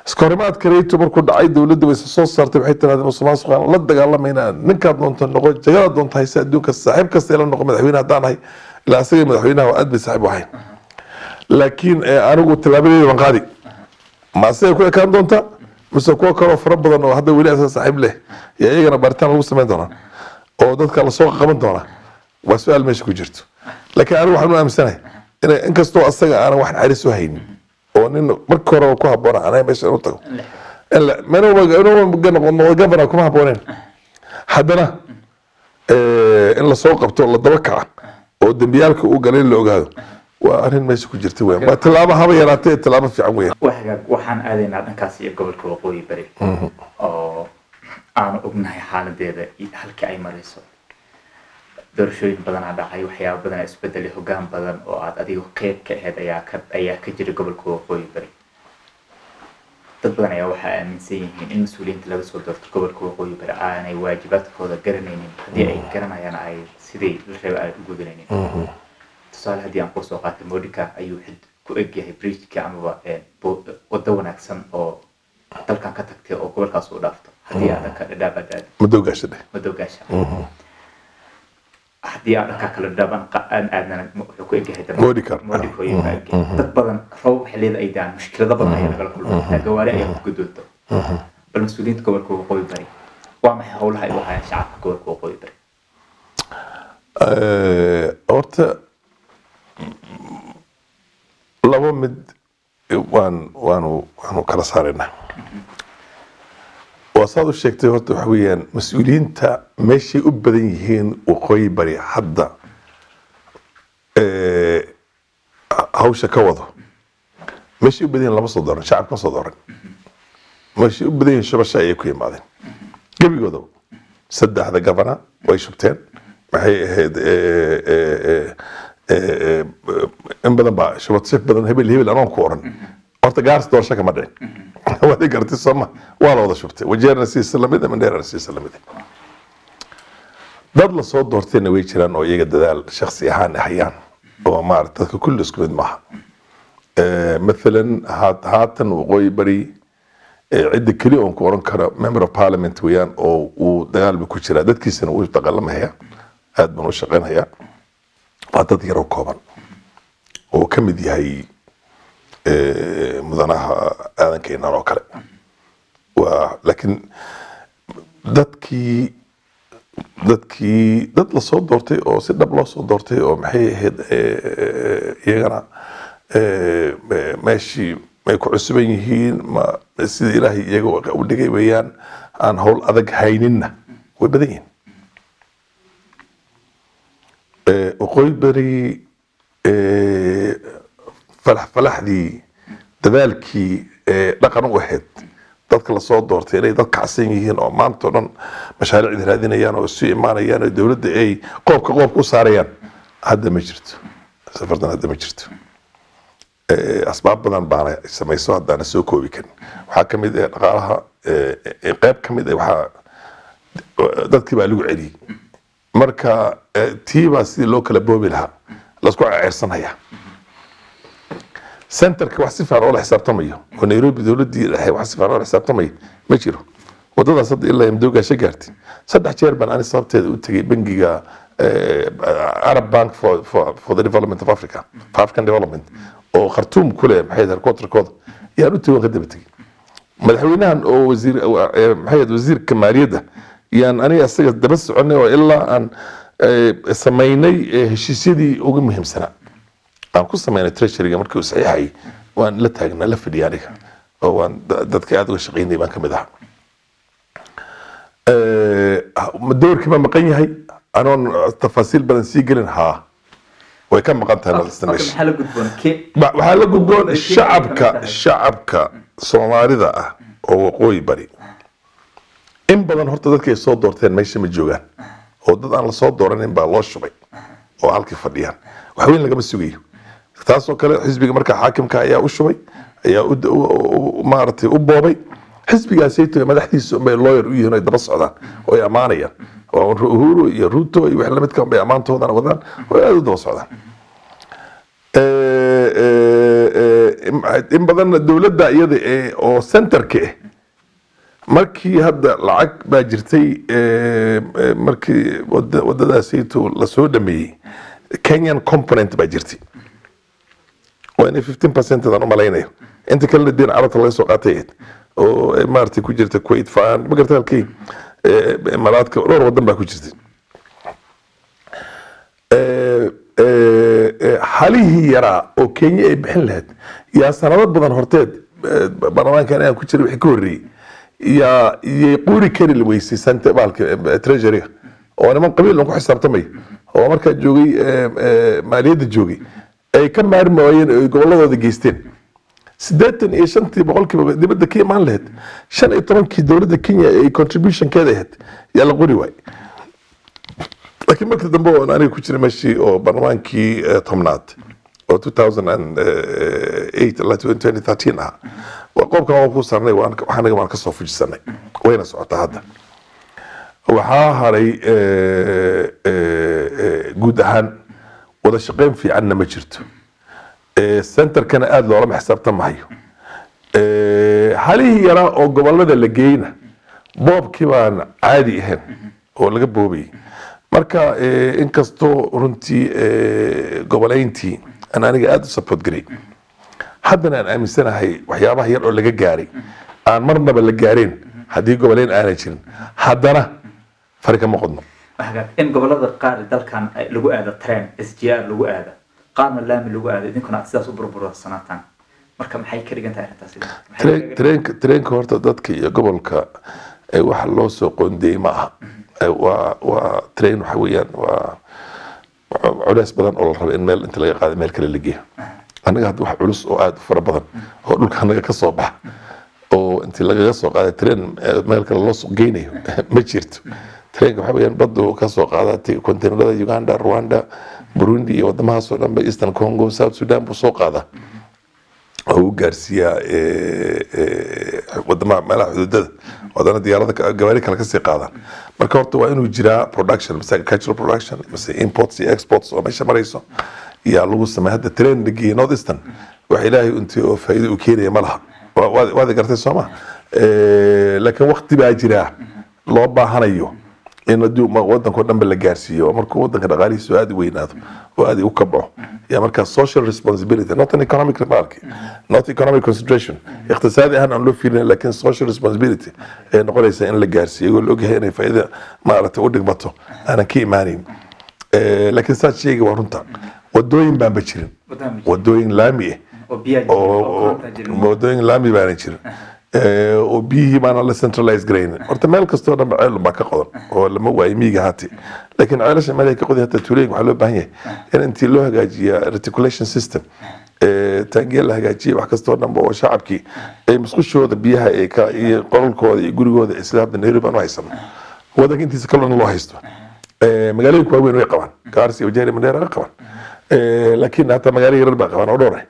Iskahorimaad kaleeto markuu dhacay, dowladda way soo saartay, waxay tirahdeen musuqmaasuqaan la dagaalamaynaa, ninkaad doonta noqo, jagadaad doonta haysa, adduunka saaxiib kasta ila noqo, madaxweyne haddaan ahay, ilaa asaga madaxweynaha waa aad bay saaxiib u ahayn, laakiin anigu tallaabadeeda baan qaadi. Ma asaga ku ekaan doonta mise kuwa kaloo fara badan oo hadda weli asaga saaxiib leh iyo iyagana baaritaan lagu samayn doonaa oo dadka lasoo qaban doonaa? Waa su-aal meesha ku jirto. Laakiin anigu waxaan u aaminsanahay inay inkastoo asaga aanan wax naxariis u haynin oo nin marka horeba ku habboona anaga meesha inuu tago inuu governor kuma habbooneen, haddana in lasoo qabto, la daba kaca oo dembiyaalka uu galay la ogaado waa arrin meesha ku jirta weyan. Waa tallaabo haba yaraatee tallaabo fiican weyan. Waa hagaag. Waxaan aadaynaa dhankaas iyo gobolka Waqooyi Bari oo aanu ognahay xaaladeeda iyo halkii ay marayso. Doorashooyin badanaa dhacay, waxyaaba badanaa isbedelay, hoggaan badan oo aad adiga qeyb ka ahayd ayaa ka jiray gobolka Waqooyi Bari. Dad badan ayaa waxaa aaminsan yihiin in mas-uuliyiinta laga soo doorto gobolka Waqooyi Bari aanay waajibaadkooda garanaynin, haddii ay garanayaan ay sidii la rabay ay u gudanaynin. Tusaale haddii aan kusoo qaatay, Modica ayuu xid ku egyahay bridgeka amaba waddo wanaagsan oo dalkan ka tagtay oo gobolkaas u dhaafto. Haddii aad dhanka Dhadhaab aad aado, Madowgaasha dheh. Madowgaasha. Haddii aad dhanka kale Dhadhaab aan aadnana, wuxuu ku egyahay Modicar. Modico ayuu ku egyahay. Dad badan roobab xilliyada ay daan mushkilado badan ayaa lagala kulma, xitaa gawaari ayaa ku guddoonto. Bal mas-uuliyiinta gobolka Waqooyi Bari waa maxay howlaha ay u hayaan shacabka gobolka Waqooyi Bari? Horta laba mid waanu kala saaraynaa. Waa saad u sheegtay. Horta waxa weeyaan mas-uuliyiinta meeshay u badan yihiin Waqooyi Bari hadda hawsha ka wado, meeshay u badan yihiin lama soo dooran, shacabka ma soo dooran. Meeshay u badan yihiin shubasho ayay ku yimaadeen gebigoodaba. Saddexda gabana way shubteen. Maxay ahayd, in badan baa shubadsif badan, hebel hebel anoon ku oran. Horta Gaaris doorasho kama dhicin, waad i garatay sooma? Waa la wada shubtay. Wajeerna siisa lamid, Mandheerana siisa lamid. Dad la soo doortayna way jiraan oo iyaga dadaal shakhsi ahaan hayaan oo maarata dadka kulli isku mid maaha. Mathalan haatan Waqooyi Bari cidda keliya oon ku oran karo member of parliament weeyaan oo uu dagaal ba ku jiraa, dadkiisana uu dagaalamaya, aad baan u shaqaynhayaa, waa dad yaroo kooban oo ka mid yahay mudanaha Aadan Keenaan oo kale. Waa laakiin dadkii dad lasoo doortay oo si dhab loo soo doortay oo maxay ahayd, iyagana meeshii may ku cusuban yihiin, ma sida Ilaahay iyaga u dhigay weeyaan, aan howl adag hayninna way badan yihiin. Waqooyi Beri falax falaxdii dadaalkii dhaqan u ahayd dadka lasoo doortay inay dad kacsan yihiin oo maanta o dhan mashaariicda raadinayaan oo isu imaanayaan oo dowladda ay qoobka qoobka u saarayaan hadda ma jirto. Safartan hadda ma jirto. Asbaab badan baana samayso haddaana soo koobi karin. Waxaa ka mid ah dhaqaalaha, qayb ka mid ah waxaa dadkii baa lagu celiyey. Marka tii baa sidii loo kala boobi lahaa lasku ceersanaya. Centerka wax si fiican oo la xisaabtamayo oo Nairobi dowladdii dhexe wax si fiican oo la xisaabtamayo ma jiro. Wadadaas hadda ilaa Madoogaasha gaartay, 3 jeer baan ani sababteeda u tegay bangiga Arab Bank for the Development of Africa, for African Development, oo Khartoum ku leh maxay headquarterkooda, yaan u tegay, waan ka daba tegay. Madaxweynahan oo wasiir maxay ahayd, wasiirka maaliyadda yaan aniga isaga daba soconay oo ilaa aan samaynay heshiisyadii ugu muhiimsanaa aan ku samaynay treasuryga. Markii uu saxiixayay waan la taagnaa, la fadhiyay aniga oo waan dadka aad uga shaqaynay baan ka mid ahaa. Doorkii ma maqan yahay? Anoon tafaasiil badan sii gelin, haa, way ka maqan tahay nalista meesha. Maxaa la gudboon Waxaa la gudboon shacabka Soomaalida ah oo Waqooyi Bari in badan horta dadka ay soo doorteen meesha ma joogaan oo dad aan lasoo dooranin baa loo shubay oo halkii fadhiyaan. Wax weyn lagama sugayo. Taasoo kale xisbiga marka xaakimka ayaa u shubay, ayaa maaragtay u boobay. Xisbigaasayto madaxdiisa unbay lawyer u yihiin oo ay daba socdaan oo ay ammaanayaan oo Uhuru iyo Ruto iyo wix lamidka unbay ammaantoodana wadaan oo aad u daba socdaan. In badanna dowladda iyada oo centerka ah markii hadda lacag baa jirtay, markii wadadaasayto lasoo dhameeyey, Kenyan component baa jirtay oo inay 15% aan u malaynayo, inta kalena deen Carabta laga soo qaatay ahayd oo maaragtay ku jirta Kuwait Fund, ma garata, halkii Imaaraadka, dhowr wadan baa ku jirtay. Halihii yaraa oo Kenya ay bixin lahayd yaa sanado badan horteed, baarlamaankan inaan ku jiray wixii ka horreeyey, yaa iyay quuri kari weysay sante baalka treasury-ga oo niman qabiil ku xisaabtamay oo markaa joogay maaliyadda joogay ay ka maarmi waayeen oo ay gobolladooda geysteen. 85% dibadda ka imaan lahayd, 15-kii dowladda Kenya ay contributionkeeda ahayd yaa la qori waayey. Laakiin markii dambe oon aniga ku jiray meeshii oo baarlamaankii 10aad oo 2008 ilaa 2013 ah, waa qoobkan waan ku sarnay, waxaanaga waan kasoo fujisanay, wayna socotaa hadda. Waxaa haray guud ahaan wada shaqeyn fiicanna ma jirto, centerkana aada loolama xisaabtamahayo. Halihii yaraa oo gobolada la geeyna boobkii baan caadi ahayn oo laga boobayay. Marka inkastoo runtii goboleyntii aan aniga aada u support garay, haddana aan aaminsanahay waxyaabaha yar oo laga gaaray aan marnaba la gaareen haddii goboleyn aanay jirin, haddana fari kama qodno. Hagaag, in gobolada qaar dalkan lagu aado train SGR lagu aado, qaarna laami lagu aado, idinkuna aad sidaas u burbursanaataan, marka maxay ka dhigan tahay arrintaasi? Treenka horta dadka iyo gobolka waxa loo soo qoondeeyey ma aha. Waa train, waxa weeyaan waa culeys badan oo la rabo in meel inta laga qaado meel kale la geeyo. Annaga hadda wax culus oo aada u fara badan oo dhulka annaga ka soo baxa oo intii lagaga soo qaaday train meel kale loo soo geynayo ma jirto. Trainka waxa weeyaan baddu ka soo qaada containerada Uganda, Rwanda, Burundi iyo wadamahaas oo dhan ba, Eastern Congo, South Sudan buu soo qaadaa oo u gaarsiiyaa wadamaha meelaha xuduudada, wadana diyaarada gawaari kale kasii qaadaan. Marka horta waa inuu jiraa production, mise agricultural production, mise imports iyo exports oo meesha marayso yaa lagu sameeya. Hadda train la geeyey North Eastern, wax Ilaahay intii oo faa'iido u keenaya ma laha. Waad gartay sooma? Laakiin waqti baa jiraa loo baahanayo in haddii wadanka oo dhan ba la gaarsiiyo, markuu wadanka dhaqaalihiisu aada u weynaado oo aada u kabco, yaa markaa social responsibility, not an economic market, not economic concentration, iqtisaadi ahaan aan loo fiirin, laakiin social responsibility ay noqonaysa in la gaarsiiyo, iyagoo la ogyahay inay faa'iida maaragtay u dhigmato aanan ka imaanayn. Laakiin saad sheegi waa runta, wadooyin baanba jirin, wadooyin laami ah oo biyaa jirin oo koronta jirin. Wadooyin laami baana jirin oo biyihii baana la centralize garaynin. Horta meel kastoo dhanba ceel baa ka qodan oo lama waayo miyiga haati, laakiin ceelasha meel ay ka qodan hataa tuulooyinka waxaa loo baahan yahay in intii loo hagaajiya reticulation system, taangiya la hagaajiya, wax kastoo dhanba oo shacabkii ay musqushooda biyaha ay ka iyo qolalkooda iyo gurigooda, sida hadda Nairobi aan u haysano, wadanka intiisa kalena loo haysto. Magaalooyinka waaweyn way qabaan, Gaarisa iyo Wajeer iyo Mandheera way qabaan, laakiin hataa magaalo yarar baa qabaan oo dhowr ah.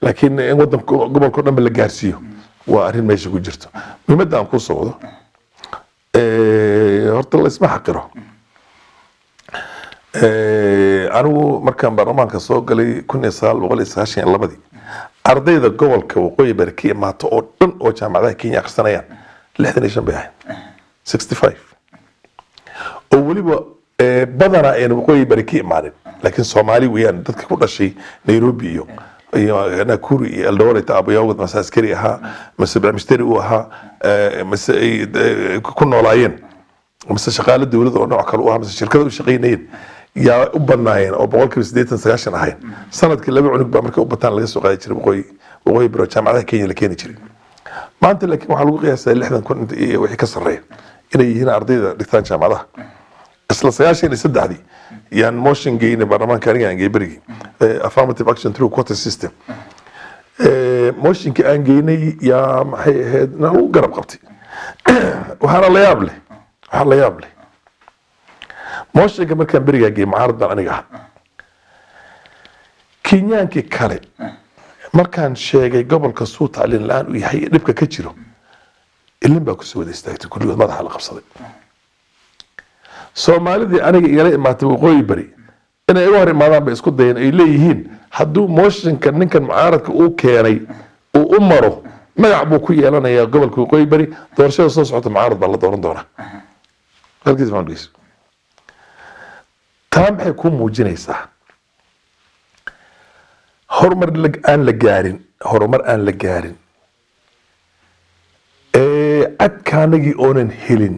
Laakiin in wadanka gobolka o dhan ba la gaarsiiyo waa arrin meesha ku jirto. Muhiimadda aan ku soo wado, horta la isma xaqiro. Anigu markaan baarlamaanka soo galay 1992-dii, ardayda gobolka Waqooyi Bari ka imaato oo dhan oo jaamacadaha Kenya akhrisanayaan 65 bay ahayd, 65, oo weliba badanaa ayna Waqooyi Bari ka imaanin, laakiin Soomaali weeyaan, dadka ku dhashay Nairobi iyo Nakuru iyo Eldoret, aabayaawgood mase askari ahaa mase bamishteri uu ahaa mase ay ku noolaayeen mise shaqaale dowladda oo nooc kale u ahaa mise shirkada u shaqaynayeen yaa u badnaayeen, oo 80%, 90% ahayn. Sanadkii laba cunug baa markay u bataan laga soo qaadi jiray Waqooyi Bari oo jaamacadaha Kenya la keeni jiray. Maanta laakiin waxaa lagu qiyaasaa 60,000 iyo wixii ka sarreeya inay yihiin ardayda dhigtaan jaamacadaha. Isla 93-dii yaan motion geynay baarlamaanka, aniga aan geey berigii, affirmative action through quota system. Motionkii aan geynay yaa maxay ahayd na lagu garab qabtay. Waxaana la yaab leh, waxaa la yaab leh, motionka markaan berigaa geeyey mucaarad baan aniga ahaa. Kenyaankii kale markaan sheegay gobolka suu tacliin la-aan u yahay iyo dhibka ka jiro, ilin baa kusoo wada istaagtay kulligood, madaxa la qabsaday. Soomaalidii aniga igala imaatay Waqooyi Bari inay iga hor imaadaan bay isku dayeen, ay leeyihiin Hadduu motionka ninkan mucaaradka uu keenay uu u maro, magac buu ku yeelanayaa gobolka Waqooyi Bari. Doorashada soo socota mucaarad baa la dooran doonaa. Halkiis baan dhegeyso. Taa maxay kuu muujinaysaa? Horumar aan la gaarin, horumar aan la gaarin, ee cadkaanagii oonan helin,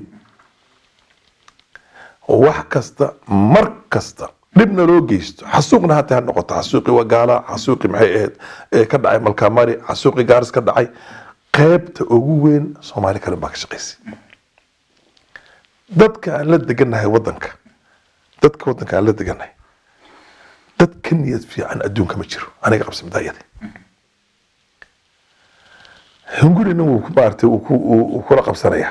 wax kasta mar kasta dhibna loo geysto, xasuuqna hata ha noqoto, xasuuqii Wagaala, xasuuqii maxay ahayd ee ka dhacay Malkamari, xasuuqii Gaaris ka dhacay, qaybta ugu weyn Soomaali kale baa ka shaqaysay. Dadka aan la degannahay wadanka, dadka wadanka aan la degannahay, dad ka niyad fiican adduunka ma jiro. Aniga qabsa iyada hungurina wuu ku maaragtay wuu kula qabsanaya,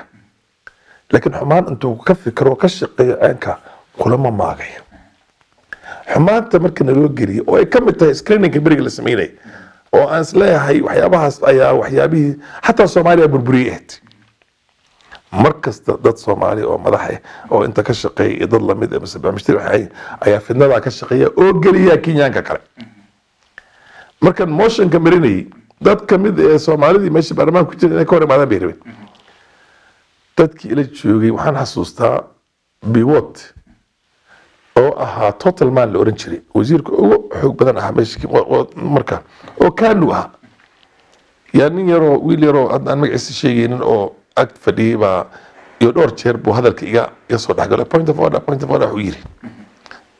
laakiin xumaan intuu ka fikiro ka shaqeeyo ceenka kulama maagayo. Xumaanta marka naloo geliyo oo ay ka mid tahay screeningka beriga la sameynay, oo aan isleeyahay waxyaabahaas ayaa waxyaabihii xataa Soomaaliya burburiyey ahayd. Mar kasta dad Soomaali oo madax ah oo inta ka shaqeeya iyo dad lamid ah mise barnaamijyada waxay ayaa fidnadaa ka shaqeeya oo geliya Kenyaanka kale. Markan motionka marinayay, dad kamid ee Soomaalidii meesha baarlamaanka ku jira inay ka hor imaadaan bay rabeen. Dadkii ila joogay waxaan xasuustaa Biwot oo ahaa total man la oran jiray, wasiirka ugu xoog badan ahaa meesha marka, oo Kanu ahaa, yaa nin yaroo wiil yaroo hadda aan magaciisa sheegaynin oo ag fadhiyey baa iyo dhowr jeer buu hadalka iga soo dhexgalay, "Point of order, point of order." Wuxuu yiri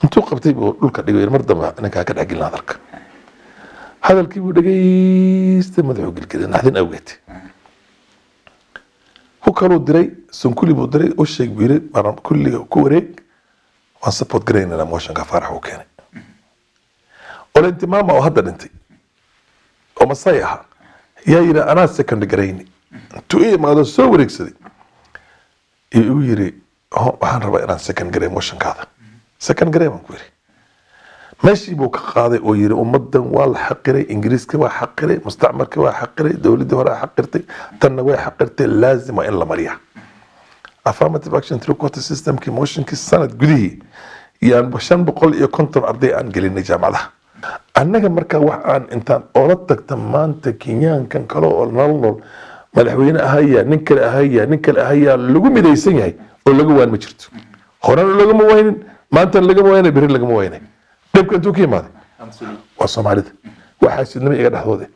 intuu qabtay buu dhulka dhigay, mar dambe ninkaa ka dhexgelin hadalka. Hadalkii buu dhegaystay, madaxuu gelgelay naxdin awgeed. Ku kaluu diray, Sunkuli buu diray, u sheeg buu yiri, kulliga ku wareeg, waan support garaynana motionka Faarax uu keenay. Ole Ntimama oo hadda dhintay oo Masai ahaa yaa yidhi, "Anaa second garayni." Intuu i imaado soo wareegsaday iyo igu yiri, "Waxaan rabaa inaan second garay motionkaada." "Second garay," baan ku yiri. Meeshii buu ka qaaday oo yiri, "Ummadan waa la xaqiray, Ingiriiska waa xaqiray, mustacmarka waa xaqiray, dowladdii hore xaqirtay, tanna way xaqirtay, laazim waa in la mariyaa affirmative action through quota systemkii." Motionkii sanad gudihii yaan 550 arday aan gelinay jaamacadaha annaga. Marka wax aan intaan oola tagta maanta Kenyaankan kale oo nala nool, madaxweyne ahaya, nin kale ahaya, nin kale ahaya, lagu midaysan yahay oo laga waan ma jirto. Horena lagama waynin, maantana lagama waynay, berri lagama waynay. Dhibka intuu ka imaaday waa Soomaalida, waa xaasidnimo iga dhexdoode,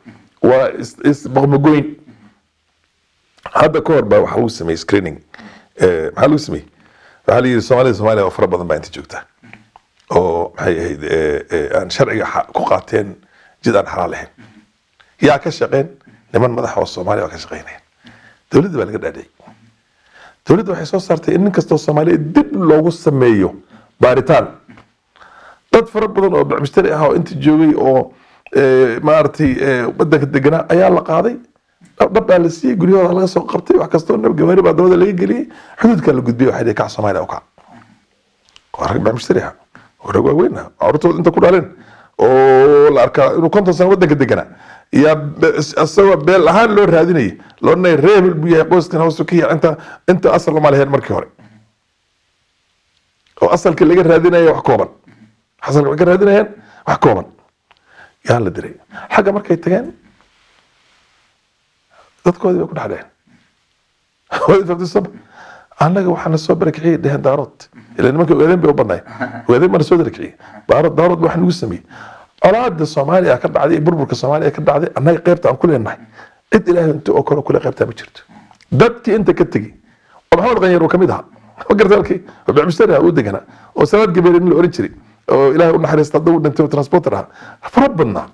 waa isbaqmagoyn. Hadda ka hor baa waxaa lagu sameeyey screening. Maxaa lagu sameeyey? Waxaa la yidhi Soomaalida, Soomaaliya oo fara badan baa inta joogta oo maxay ahayd aan sharciga ku qaateen jid aan xalaal ahayn. Yaa ka shaqeen? Niman madaxa oo Soomaaliya waa ka shaqeynayaan. Dowladda baa laga dhaadhiciyey. Dowladda waxay soo saartay in nin kastoo Soomaaliya dib loogu sameeyo baaritaan. Dad fara badan oo bacmushtari ah oo inta joogay oo maaragtay wadanka deganaa ayaa la qaaday, dhab baa la siiyey, guryahooda laga soo qabtay, wax kastoo nab gawaari baa dabada laga geliyey, xuduudkaa la gudbiyey. Waxay dhihi, "Kac, Soomaaliya u kac." Waa rag bacmushtari ah oo rag waaweyn ah, carruurtooda inta ku dhaleen, oo la arkaa inuu 50 sano wadanka deganaa, yaa isagoo beel ahaan loo raadinayay, loo odhanaya reebel buu yahay, qoyskan hoosu ka yahay, inta asal uma lahayn markii hore, oo asalkii laga raadinaya wax kooban, asalka waxay ka raadinayaan wax kooban. Yaa la diray xagga. Markay tageen dadkoodii bay ku dhex dheheen. Waad fahamtay soo ma? Annaga waxaa na soo barakiciyey, dheheen, Daarood. Ila nimanka Ogaadeen bay u badnaay, Ogaadeen baa na soo barakiciyey, Daarood, Daarood waxa nagu sameeyey. Colaada Soomaaliya ka dhacday iyo burburka Soomaaliya ka dhacday, annaga qaybta aan ku leenahay cid Ilaahay inta oo kale kule qaybtaa ma jirto. Dadkii inta ka tegey oo Maxamed Qanyar uu kamid ahaa, ma gartay, halkii oo bicmushtari ah uu deganaa, oo Salaad Gabeere nin la oran jiray oo Ilaahay u naxariista hadda uu dhintay oo transporter ahaa, fara badnaa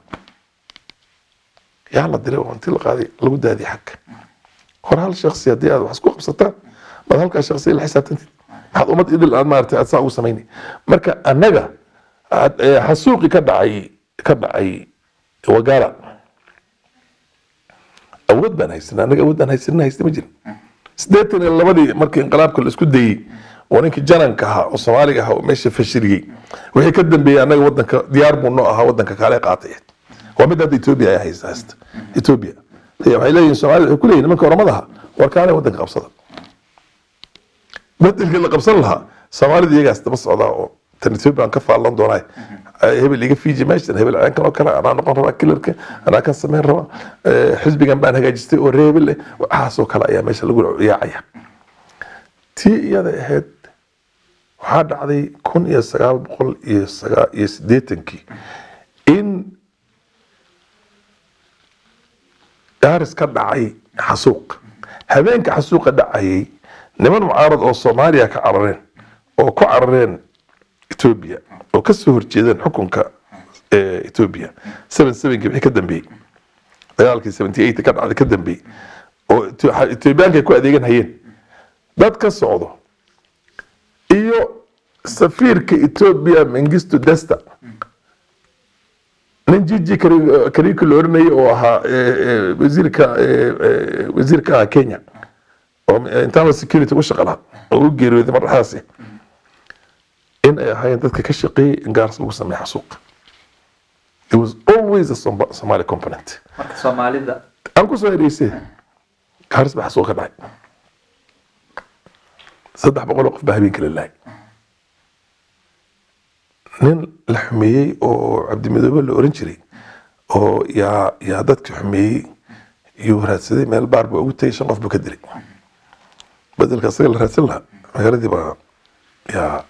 yaa la diray oo intii la qaaday lagu daadiyay xagga hore. Hal shaksi haddii aad wax isku qabsataan, baad halkaa shaksi la xisaabtantid, maxaad ummad idil aad maaragtay aad saa ugu samaynay? Marka annaga xasuuqi ka dhacay Wagaala, awood baan haysanaa annaga, awood baan haysanina haysta ma jirin. 82-dii markii inqilaabka la isku dayey oo ninkii jananka ahaa oo Soomaaliga ahaa oo meesha fashiliyey, wixii ka dambeeyey annaga wadanka diyaar buu noo ahaa, wadanka kaale qaatay. Waa mid hadda Ethiopia ay haysta. Ethiopia waxay leeyihiin Soomaalida, waxay ku leeyihin nimanka Oromada ahaa, "War kaale wadanka qabsada." Bedelkii la qabsan lahaa, Soomaalida iyagaas daba socdaa oo tan Ethiopia aan ka faallan doonaa. Hebel iga fiiji meeshan, hebel ceenkan oo kale anaa noqon rabaa, killarka anaa kan sameyn rabaa, xisbigan baan hagaajistay oo reer hebel eh, waxaasoo kale ayaa meesha lagu yaacaya. Tii iyada ahayd waxaa dhacday 1989-kii in Gaaris ka dhacay xasuuq. Habeenka xasuuqa dhacayay, niman mucaarad oo Soomaaliya ka carareen oo ku carareen Etoobiya oo ka soo horjeedeen xukunka Etoobiya 77-kii wixii ka dambeeyey, dagaalkii 78 ka dhacday ka dambeeyey, oo Etoobiyaanka ay ku adeegan hayeen dad ka socdo, iyo safiirka Etoobiya Mengistu Desta, nin Jiji Kariuki la oranayay oo ahaa wasiirka ahaa Kenya oo internal security u shaqa lahaa oo u geeriyooday mar dhexdaasi, in ay ahaayeen dadka ka shaqeeyey in Gaaris lagu sameeyo xasuuq. It was always a Somali component. Marka Soomaalida Aan ku soo ereysay, Gaaris baa xasuuq ka dhacay, 300 oo qof baa habeenkii la laayay. Nin la xumeeyey oo Cabdimidoobe la oran jiray oo yaa dadka xumeeyey yuu raadsaday, meel baar baa ugu tegay, shan qof buu ka dilay. Bedelka asaga la raadsan lahaa, magaaladii baa yaa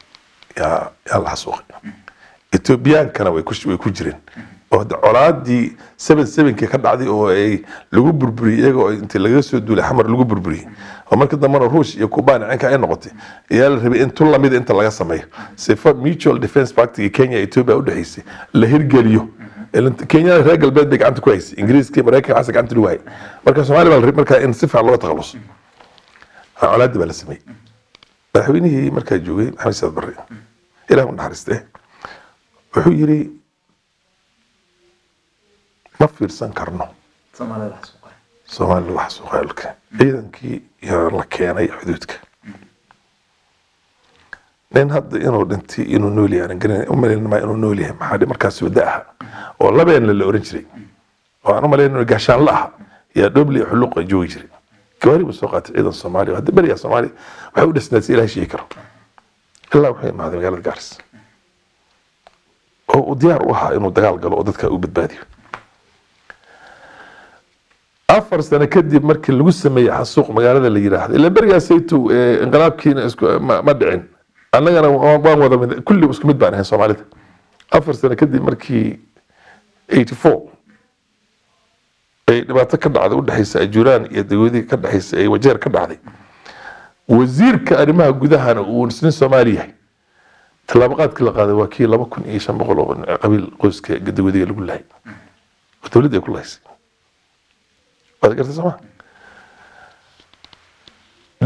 la xasuuqay. Etoobiyaankana way ku jireen oo hadda colaadii 77-kii ka dhacday oo ay lagu burburiyey iyaga oo intii lagaga soo duulay Xamar lagu burburiyey, oo marka dambena Ruush iyo Kubaan cinka ay noqotay, ayaa la rabay in tun lamid inta laga sameeyo sifa mutual defense pact Kenya Ethiopia u dhexeysay la hirgeliyo. Ilan Kenya reer galbeed bay gacanta ku haysay, Ingiriiska iyo Mareykanka xasa gacanta lagu hayay. Marka Soomaaliya baa la rabay marka in si fiican looga takhaluso. Colaadii baa la sameeyey. Madaxweynihii markaa joogay, Maxamed Siyaad Barre, Ilaah u naxariiste, wuxuu yiri ma fiirsan karno Soomaalida la xasuuqay. Soomaali lagu xasuuqay dhulka. Ciidankii yaa la keenay xuduudka. Nin hadda inuu dhintay inuu nool yahay aanan garanay, u malayn maa inuu nool yahay, maxaa dhihi markaas wada aha oo labeen la oran jiray oo aan u malayn inuu gaashaan la aha, yaa Dhoble iyo Xuluqa joogi jiray. Gawaari buu soo qaatay ciidan Soomaaliya. Hadda berigaa Soomaaliya waxay u dhisnayd si Ilahay sheegi karo, ilaa wuxuu imaaday magaalada Gaaris oo uu diyaar u ahaa inuu dagaal galo oo dadka u badbaadiyo. 4 sano kadib markii lagu sameeyey xasuuq magaalada la yiraahdo, ilaa berigaasaytu inqilaabkiina isku ma dhicin, annagana waan wada mid, kulli isku mid baan ahayn Soomaalida. 4 sano kadib markii 84 ay dhibaato ka dhacday udhexaysa Ajuuraan iyo Dagoodi ka dhexaysa ay Wajeer ka dhacday, wasiirka arrimaha gudahana uu nin Soomaali yahay, tallaabo qaadkii la qaaday waa kii 2500 oo qabiil qoyska Dagoodiga lagu lahay oo dowladda ay ku lahaysay. Waad gartay sooma?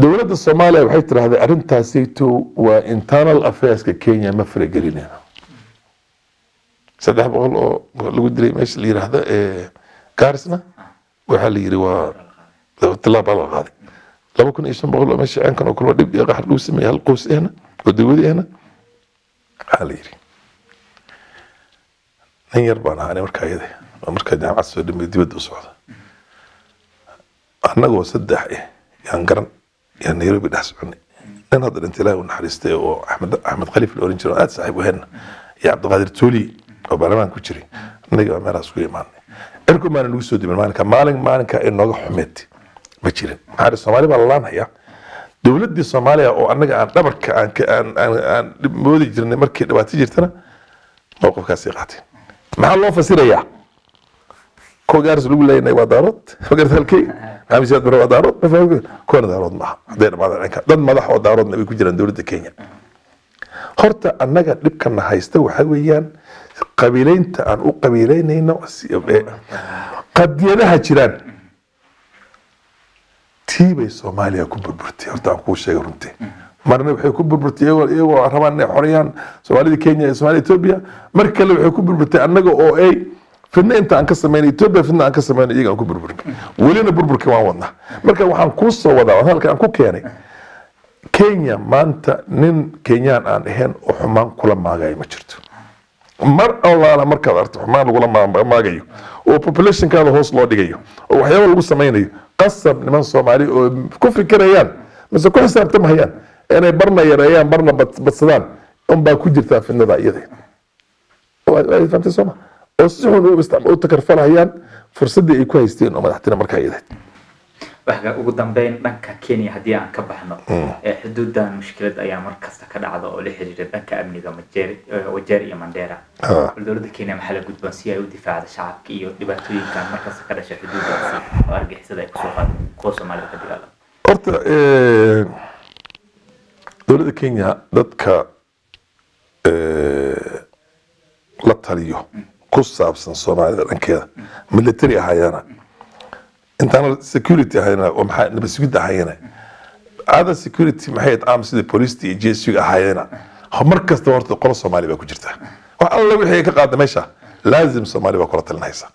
Dowladda Soomaaliya waxay tidhaahday arrintaasayto waa internal affairska Kenya, ma faragelinayno. 300 oo lagu dilay meesha la yiraahdo Gaarisna waxaa la yiri waa tallaaba la qaaday. 2500 oo meesha ceenkan oo kale dhib iyo qaxar lagu sameeyey hal qoys ehna oo dowladi ehna waxaa la yiri. Nin yar baan ahaa ani markaa iyada oo markaa jaamacad soo dhamay dibadda u socda, annagoo saddex eh yaan garan yaan Nairobi dhex soconay. Nin hadda dhintay, Ilaahi u naxariistay, oo Axmed Khaliif la oran jiray oo aad saaxiib u ahayn, iyo Cabdiqaadir Tooli oo baarlamaanka ku jiray, annaga baa meelahaas ku imaanay. Cirku maana nagu soo dibin maalinka, maalinka ay nooga xumeed ma jirin. Maxaa dhihi, Soomaali baa la laanhayaa. Dowladdii Soomaaliya oo annaga aan dhabarka aan ka- aan aan aan dhib moodi jirnay markii dhibaato jirtana mowqifkaasay qaateen. Maxaa loo fasirayaa? Kuwa Gaaris lagu leeyahay waa Daarood, ma garata halkey? Maxamed Siyaad Barre waa Daarood, ma fahmi? Kuwana Daarood maaha. Hadday dhamaadaan cinka dad madax oo Daaroodna way ku jiraan dowladda Kenya. Horta annaga dhibkana haysta waxaa weeyaan qabiileynta aan u qabiileynayno qadiyadaha jiraan. Tii bay Soomaaliya ku burburtay. Horta aan kuu sheegay runtii, marna waxay ku burburtay iyagoo rabaan inay xoreeyaan Soomaalida Kenya iyo Soomaalida Ethiopia. Mar kale waxay ku burburtay annaga oo ay fidna inta aan ka sameynay Ethiopia, fidna aan ka sameynay iyaga aan ku burburin. Welina burburka waan wadnaa. Marka waxaan kuu soo wadaa oo halka aan ku keenay, Kenya maanta nin Kenyaan aan ahayn oo xumaan kula maagayo ma jirto. Mar allaala markaad aragto xumaan lagula maagayo oo populationkaada hoos loo dhigayo oo waxyaaba lagu samaynayo, qasab niman Soomaali oo ku fikirayaan mise ku xisaabtamahayaan inay barna yareeyaan barna badsadaan unbaa ku jirtaa fidnada iyada. Waa fahamtay sooma? Oo si xun u takarfalahayaan fursaddii ay ku haysteen oo madaxtina markaa idayd. Waxga ugu dambeyn, dhanka Kenya haddii aan ka baxno, xuduudan mushkilad ayaa mar kasta ka dhacda oo la xiriira dhanka amniga Majeer, Wajeer iyo Mandera. Bal dowladda Kenya maxaa la gudboon si ay u difaacdo shacabka iyo dhibaatooyinkan mar kasta ka dhasha xuduudaasi oo argixisada ay kusoo qaado kuwa Soomaalida ka dagaalama? Horta dowladda Kenya dadka la taliyo ku saabsan Soomaalida dhankeeda, military ahaayana, internal security ahaayana, oo maxaa nabad sugidda ahaayana, other security maxay ahayd arm sida police iyo JSU ahaayana, mar kasta horta qolo Soomaali baa ku jirta. Wax alla wixii ay ka qaada meesha laazim Soomaali baa kula talinaysa.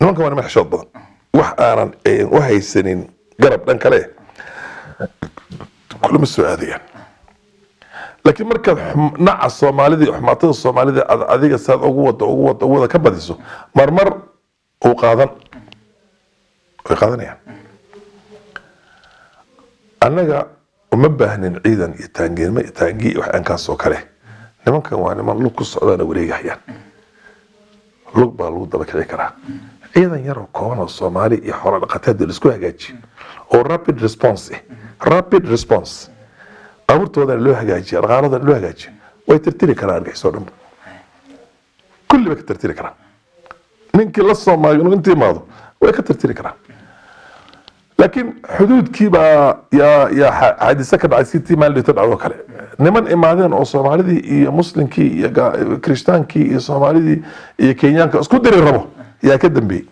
Nimankan waa niman xishood badan, wax aanan u haysanin garab dhan kale kulama soo aadayaan. Laakiin markaad naca Soomaalida iyo xumaatada Soomaalida aad adiga saad ugu wada ugu wada ugu wada ka badiso, marmar uu qaadan, way qaadanayaan. Annaga uma baahnin ciidan iyo taangeermo iyo taangi iyo wax aankaas oo kale. Nimankan waa niman lug ku socdaana wareegahayaan, lug baa lagu daba kici karaa. Ciidan yar oo kooban oo Soomaali iyo xoolo dhaqateed la isku hagaajiyo oo rapid response rapid response, baabuurtoodana loo hagaajiyo, dhaqaaladoodana loo hagaajiyo, way tirtiri karaan argixisoo dhan, kulli bay ka tirtiri karaan. Ninkii la soomaayo inuu inta imaado way ka tirtiri karaan. Laakiin xuduudkii baa yaa xaadise ka dhacay, sitii maalin dhigto dhacdo kale. Niman imaadeen oo Soomaalidii iyo Muslimkii iyo Kiristaankii iyo Soomaalidii iyo Kenyaanka isku diri rabo yaa ka dambeeyey.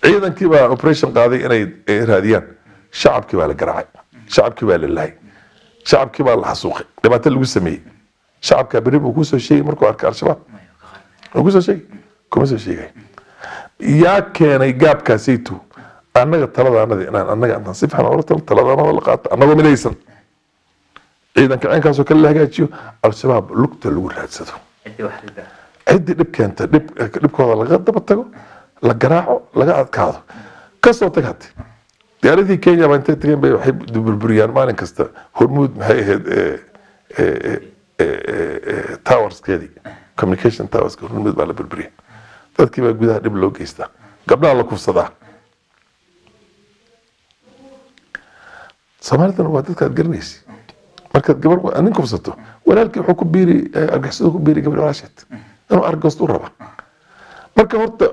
Ciidankii baa operation qaaday inay raadiyaan. Shacabkii baa la garaacay, shacabkii baa la laayay, shacabkii baa la xasuuqay, dhibaato lagu sameeyey shacabka. Berri buu kusoo sheegay markuu arkay Al-Shabaab, wuu kusoo sheegay, kuma soo sheegay. Yaa keenay gaabkaasayto? Annaga taladaanada inaan annaga intaan si fiican oola talo, taladaanada la qaato, annagoo midaysan, ciidanka ceenkaasoo kale la hagaajiyo, Al-Shabaab lugta lagu raadsado, ciddii wax rida, ciddii dhib keenta dhibkooda laga daba tago, la garaaco, laga adkaado. Kasoo tag hadde diyaaradii Kenya baa intay tageen bay waxay burburiyaan maalin kasta Hormuud, maxay ahayd, towerskeedii, communication towerska Hormuud baa la burburiya. Dadkii baa gudaha dhib loo geystaa, gabdhaha la kufsadaa. Soomaalidana waa dadka aad garanaysi. Markaad gabar nin kufsato, walaalkii wuxuu ku biiri argixisadu ku biiri gabadh walaasheed inuu argoosto u raba. Marka horta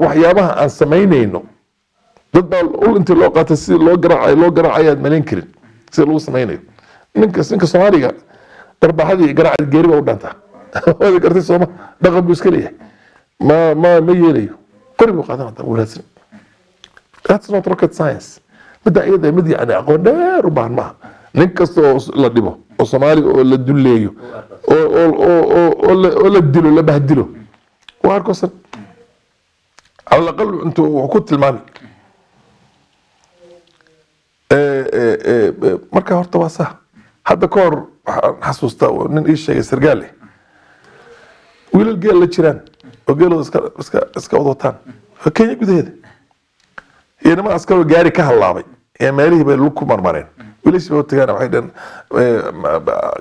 waxyaabaha aan samaynayno, dad baa ul intii loo qaatay sidii loo garaacayo loo garaacayo aad malayn karin sida lagu samaynayo. Ninka Soomaaliga darbaaxadii iyo garaacadii geeri baa u dhantaa, waad gartay sooma? Dhaqan buu iska leeyahay, ma yeelayo, qori buu qaadan haddana wuu raadsan. That's not rocket science. Midda iyada mid yani aqoon dheer u baahan maaha. Nin kasta oo la dhibo oo Soomaaliga oo la duleeyo oo la dilo, la bahdilo, waa arkosan cala aqal intuu wax ku tilmaami. Marka horta waa saa. Hadda ka hor waxaan xasuustaa oo nin ii sheegay sargaal eh, wiilal geel la jiraan oo geelooda iska wadataan oo Kenya gudaheeda, iyo niman askaroo gaari ka hallaabay ee meelihii bay lug ku marmareen. Wiilashii bay u tagaan, waxay dhaheen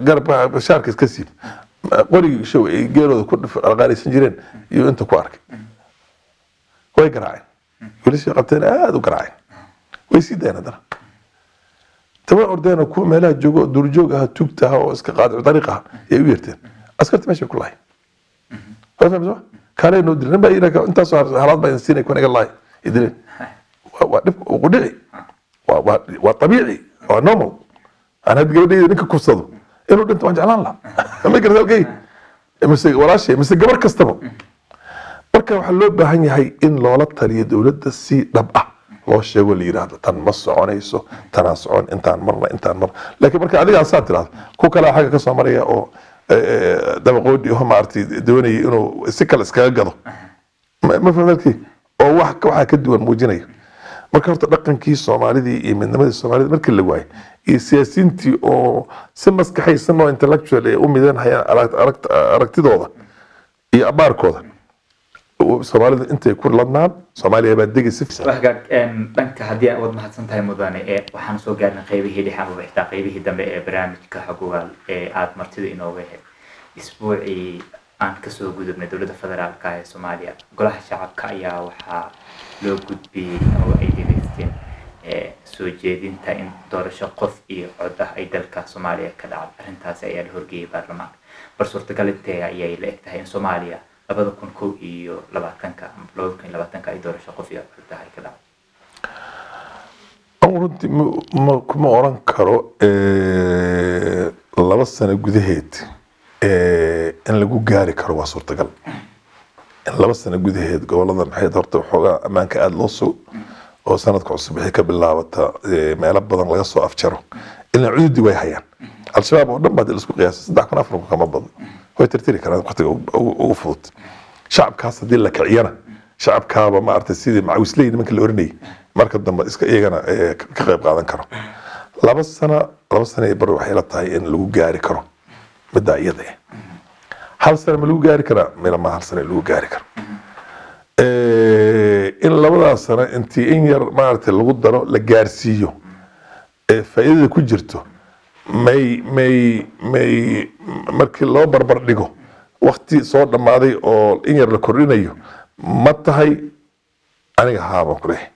garabka shaarka iska siib, qorigii show ay geelooda ku dhaqaalaysan jireen iyo inta ku arkay. Way garaaceen wiilashii, qabteen, aada u garaaceen, way sii daayeen. Haddana taban ordeen oo kuwa meelaha joogo oo duurjoog ah, tuugta ah oo iska qaadic dariiq ah yay u yeerteen. Askarta meesha ku lahay, waa fahamsan kaalay noo dilay. Nin baa yidhi intaasoo halaad baa idin siinay, kuwan iga lahay idileen. Waa dhib ugu dhici, waa tabiici, waa normal. Aan hadda gabadhayda ninka kufsado inuu dhinto waan jeclaan lahaa, ma garata halkay, mise walaashay mise gabar kastaba. Marka waxaa loo baahan yahay in loola taliyo dowladda, si dhab ah loo sheego, la yidhaahdo tan ma soconayso, tanaa socon, intaan marna intaan marna. Laakiin marka adigaa saa tiraahdo, ku kalaa xagga ka soo maraya oo dabaqoodhi oo maaragtay doonaya inuu si kale iskaga gado, ma fahamtay, oo wax waxaa ka duwan muujinayo. Marka horta dhaqankii Soomaalidii iyo midnimadii Soomaalida markii la waayay iyo siyaasiyiintii oo si maskaxaysan oo intellectual ay u midanhayaan aragtidooda iyo abaarkooda, Soomaalida intay ku ladnaan Soomaaliya baa degi si Wahagaag, dhanka haddii aad waad mahadsan tahay mudane, waxaan soo gaarnay qaybihii dhexe amaba xitaa qaybihii dambe ee barnaamijka Xogogaal ee aad martida inooga ahayd isbuucii. Aan kasoo gudubnay, dowladda federaalka ee Soomaaliya golaha shacabka ayaa waxaa loo gudbiyey oo ay dhegeysteen soo jeedinta in doorasho qof iyo cod ah ay dalka Soomaaliya ka dhacdo. Arrintaasi ayaa la horgeeyey baarlamaanka. Bal suurtagal intee ayay la eg tahay in Soomaaliya 2021-ka ama 2020-ka ay doorasho qof iyo cod ah ay ka dhacdo? Anigu runtii kuma oran karo 2 sano gudaheed in lagu gaari karo. Waa suurtagal in 2 sano gudaheed gobolada, maxay, horta waxoogaa ammaanka aada loo sugo oo sanadka cusub wixii ka bilaabata meelo badan laga soo afjaro. Ilaa cududi way hayaan Al-Shabaab oo dhan baa hadii laisku qiyaasay 3000, 4000 kama badan, way tirtiri karaan waqtiga ugu fudud. Shacabkaas haddii la kiciyana, shacabkaaba maaragtay sidii macawisley nimanka la oranayay marka dambe iska iyagana ka qayb qaadan karo. 2 sano, 2 sano iyo bar waxay la tahay in lagu gaari karo middaa iyada ah. Hal sano ma lagu gaari karaa? Mila ma hal sano in lagu gaari karo. In labadaas sano intii in yar maaragtay lagu daro la gaarsiiyo ee faa'iidada ku jirto may markii loo barbar dhigo waqti soo dhammaaday oo in yar la kordhinayo ma tahay? Aniga haabaan ku leeyahay.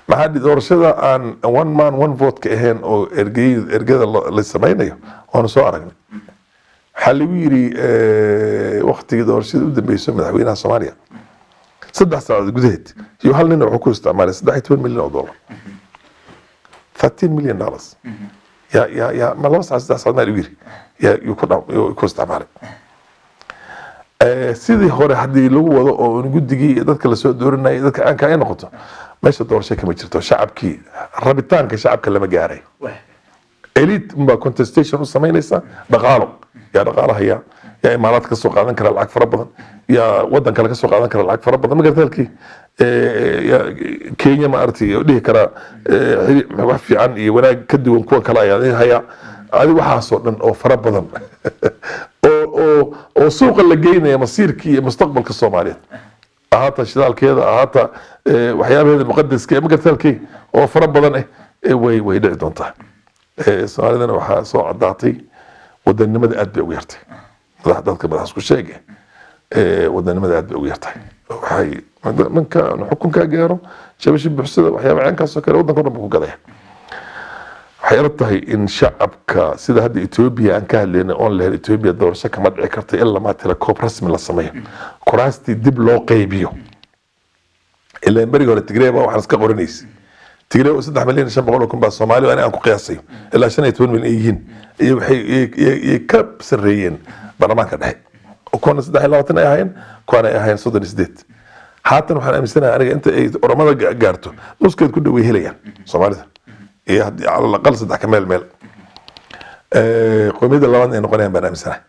Maxaa doorashada aan one man one vote ka ahayn oo ergada la samaynayo waanu soo aragnay. Waxaa lagu yiri waqtigii doorashada u dambeysay madaxweynaha Soomaaliya 3 saacadood gudaheed iyo hal nin wuxuu ku isticmaalay 13 milyan oo dollar, $13 million. Ya ma 2 saac, 3 saac maa lagu yiri ya yuu ku yuu ku isticmaalay. Sidii hore haddii lagu wado oo un guddigii iyo dadka lasoo dooranayay dadka caanka ay noqoto, meesha doorasho kama jirto. Shacabkii, rabitaanka shacabka lama gaaray. Elite unbaa contestation u samaynaysa. Dhaqaalo yaa dhaqaalaha yaa Imaaraad ka soo qaadan kara lacag fara badan, yaa wadan kale ka soo qaadan kara lacag fara badan, ma garata halkii yaa Kenya ma aragtay oo dhihi karaa wax fiican iyo wanaag ka duwan kuwa kale ayaa idin hayaa. Adi waxaasoo dhan oo fara badan oo suuqa la geynaya masiirkii iyo mustaqbalka Soomaaliyeed, ahaata shidaalkeeda, ahaata waxyaabaheeda muqadaska, ma garata halkii oo fara badan way dhici doontaa. Soomaalidana waxaa soo caddaatay wadanimada aad bay ugu yartay. Madax dadka madax isku sheege wadanimada aad bay ugu yartahay. Waxay ninka xukunkaa gaaro shabashi buuxsada waxyaaba ceenkaas oo kale waddanka o dhan buu ku gadaya. Waxay ila tahay in shacabka, sida hadda Ethiopia aan ka hadlaynay oon lahayn Ethiopia doorasho kama dhici karta ilaa maa tirakoob rasmi la sameeyo, kuraastii dib loo qaybiyo. Ilaan berigi hore Tigree baa waxaan iska qoranaysa. Tigree oo 3,500,000 baa Soomaali ani aan ku qiyaasayo ilaa 15 milyan ay yihiin iyo waxay iyo ka sarreeyeen baarlamaanka dhexe, oo kuwana 23 ay ahaayeen, kuwana ay ahaayeen 38. Haatan waxaan aaminsanahay aniga inta ay Oromada gaarto nuskeed ku dhow way helayaan Soomaalida, iyo haddii cala aqal saddex ka meel meel qowmiyadda labaad ay noqonayaan baan aaminsanahay.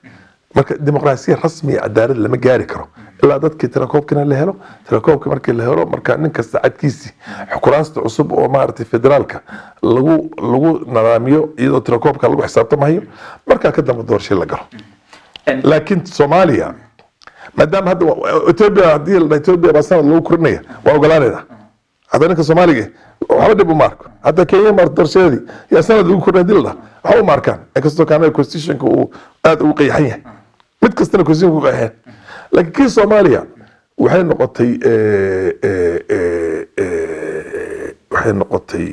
Marka dimuqraasiya rasmi iyo cadaalad lama gaari karo ilaa dadkii tirakoobkina la helo. Tirakoobka markii la helo, marka nin kasta cadkiisii kuraasta cusub oo maaragtay federaalka lagu nadaamiyo iyadoo tirakoobka lagu xisaabtamayo, markaa ka dambe doorasho la galo. Laakiin Soomaaliya maadaama hadda Ethiopia, haddii la dhaho Ethiopia baa sanad lagu korinaya, waa ogolaanayna. Hadda ninka Soomaaliga waxba dhib uma arko. Hadda Kenya maar doorashadeedii yaa sanad lagu korinaya hadii la dhaho, waxba uma arkaan, inkastoo kaana constitutionka uu aad ugu qeexan yahay, mid kastana constitutionka ku qeexan. Laakiin kii Soomaaliya waxay noqotay waxay noqotay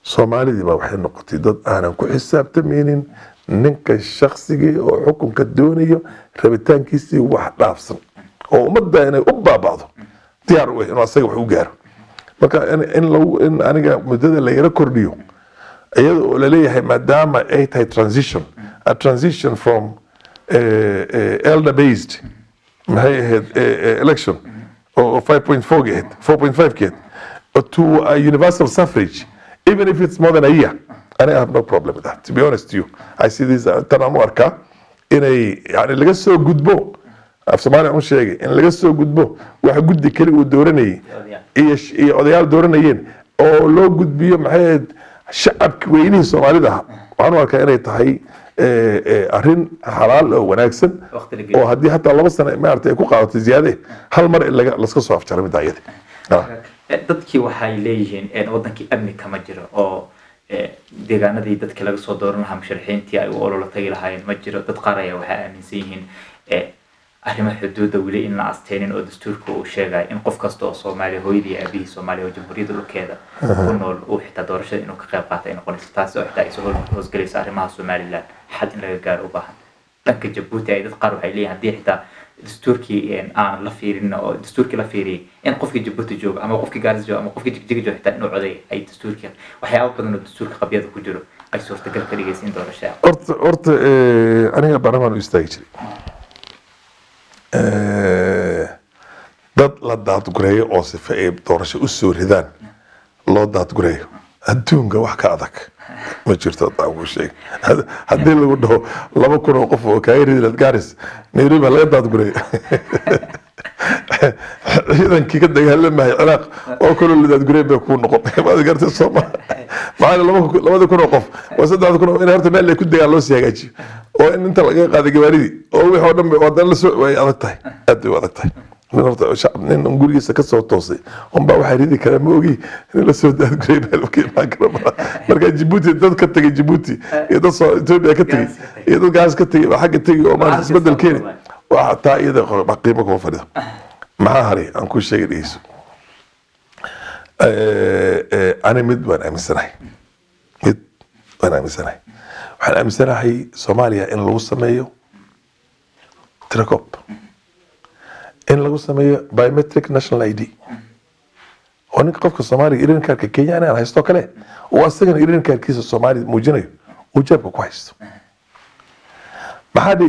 Soomaalidii baa waxay noqotay dad aanan ku xisaabtamaynin ninka shaksigii oo xukunka doonayo rabitaankiisii wax dhaafsan oo ummadda inay u baaba'do diyaar u ah inuu asaga wax u gaaro. Marka in lagu in aniga muddada la yaro kordhiyo iyada oo laleeyahay maadaama ay tahay transition, a transition from elder based, maxay ahayd, election oo 5.4 ahayd, 4.5 ahayd, to a universal suffrage, even if it's more than a year, and I have no problem with that, to be honest to you. I see this tan aan u arkaa inay yani laga soo gudbo, af Soomaaliya u sheegay, in laga soo gudbo waxa guddi kali uu dooranayay iyo odayaal dooranayeen oo loo gudbiyo, maxay ahayd, shacabki weynihii Soomaalida ahaa. Waxaan u arkaa inay tahay arrin xalaal oo wanaagsan waqti la geliyo. Oo haddii hataa 2 sano maaragtay ay ku qaadato ziyaade, hal mar in laga laska soo afjaray midda iyada. Dadkii waxay leeyihiin wadankii amni kama jiro oo deegaanadii dadka laga soo dooran lahaa musharaxiintii ay u olola tagi lahaayeen ma jiro. Dad qaar ayaa waxay aaminsan yihiin Arrimaha xuduudda weli in la asteynin oo dastuurka uu sheegaya in qof kasta oo Soomaaliya, hooyadii, aabihii Soomaaliya oo jamhuuriyadda dhulkeeda ku nool, uu xitaa doorashada inuu ka qayb qaata ay noqonayso, taasi oo xitaa ay soo hoosgelayso arrimaha Somaliland xal in laga gaaro u baahan. Dhanka Jabuuti ay dad qaar waxay leeyihin haddii xitaa dastuurkii aan la fiirin oo dastuurkii la fiiriyay in qofkii Jabuuti joogo ama qofkii Gaarisa joogo ama qofkii Jigjiga joogo xitaa inuu coday ay dastuurkii waxyaabo badan oo dastuurka qabyada ku jiro ay suurtagal ka dhigaysa in doorasho Horta aniga baarlamaan u istaagi jiray. Dad la daadgureeyo oo sifa ay doorasho u soo ridaan loo daadgureeyo, adduunka wax ka adag ma jirto. Haddaan kuu sheeg, haddii lagu dhaho 2000 oo qof oo kaaga ridi lahayd Gaaris, Nairobi ha laga daadgureeyo, ciidankii ka dagaalamayay Ciraaq oo kaloo la daadgurey bay kuu noqon. Maad gartay sooma? Maxaa 2000 oo qof waa 3000 in horta meel ay ku degaan loo sii hagaajiyo oo in inta laga qaaday gawaaridii oo wixii oo dhan oo haddana la soo, way adag tahay, aad bay u adag tahay. Nin horta shacab, nin gurigiisa ka soo toosay unbaa waxaa ridi karaa, ma ogi nin la soo daadguray meel ka imaan kara malaha. Marka Jabuuti dad ka tegay, Jabuuti iyo dad soo Ethiopia ka tegay iyo dad Gaas ka tegay baa xagga tegay oo maarata isbedel keeni waa taa iyada qiimo kuma fadhido. Maxaa haray aan kuu sheegay? Dhegeyso. Ani mid waan aaminsanahay, mid waan aaminsanahay. Waxaan aaminsanahay Soomaaliya in lagu sameeyo tirakoob, in lagu sameeyo biometric national ID, oo ninka qofka Soomaaliga identity cardka Kenya aan haysto kale oo asagana identity cardkiisa Soomaaliya muujinayo uu jeebka ku haysto. Maxaa dhi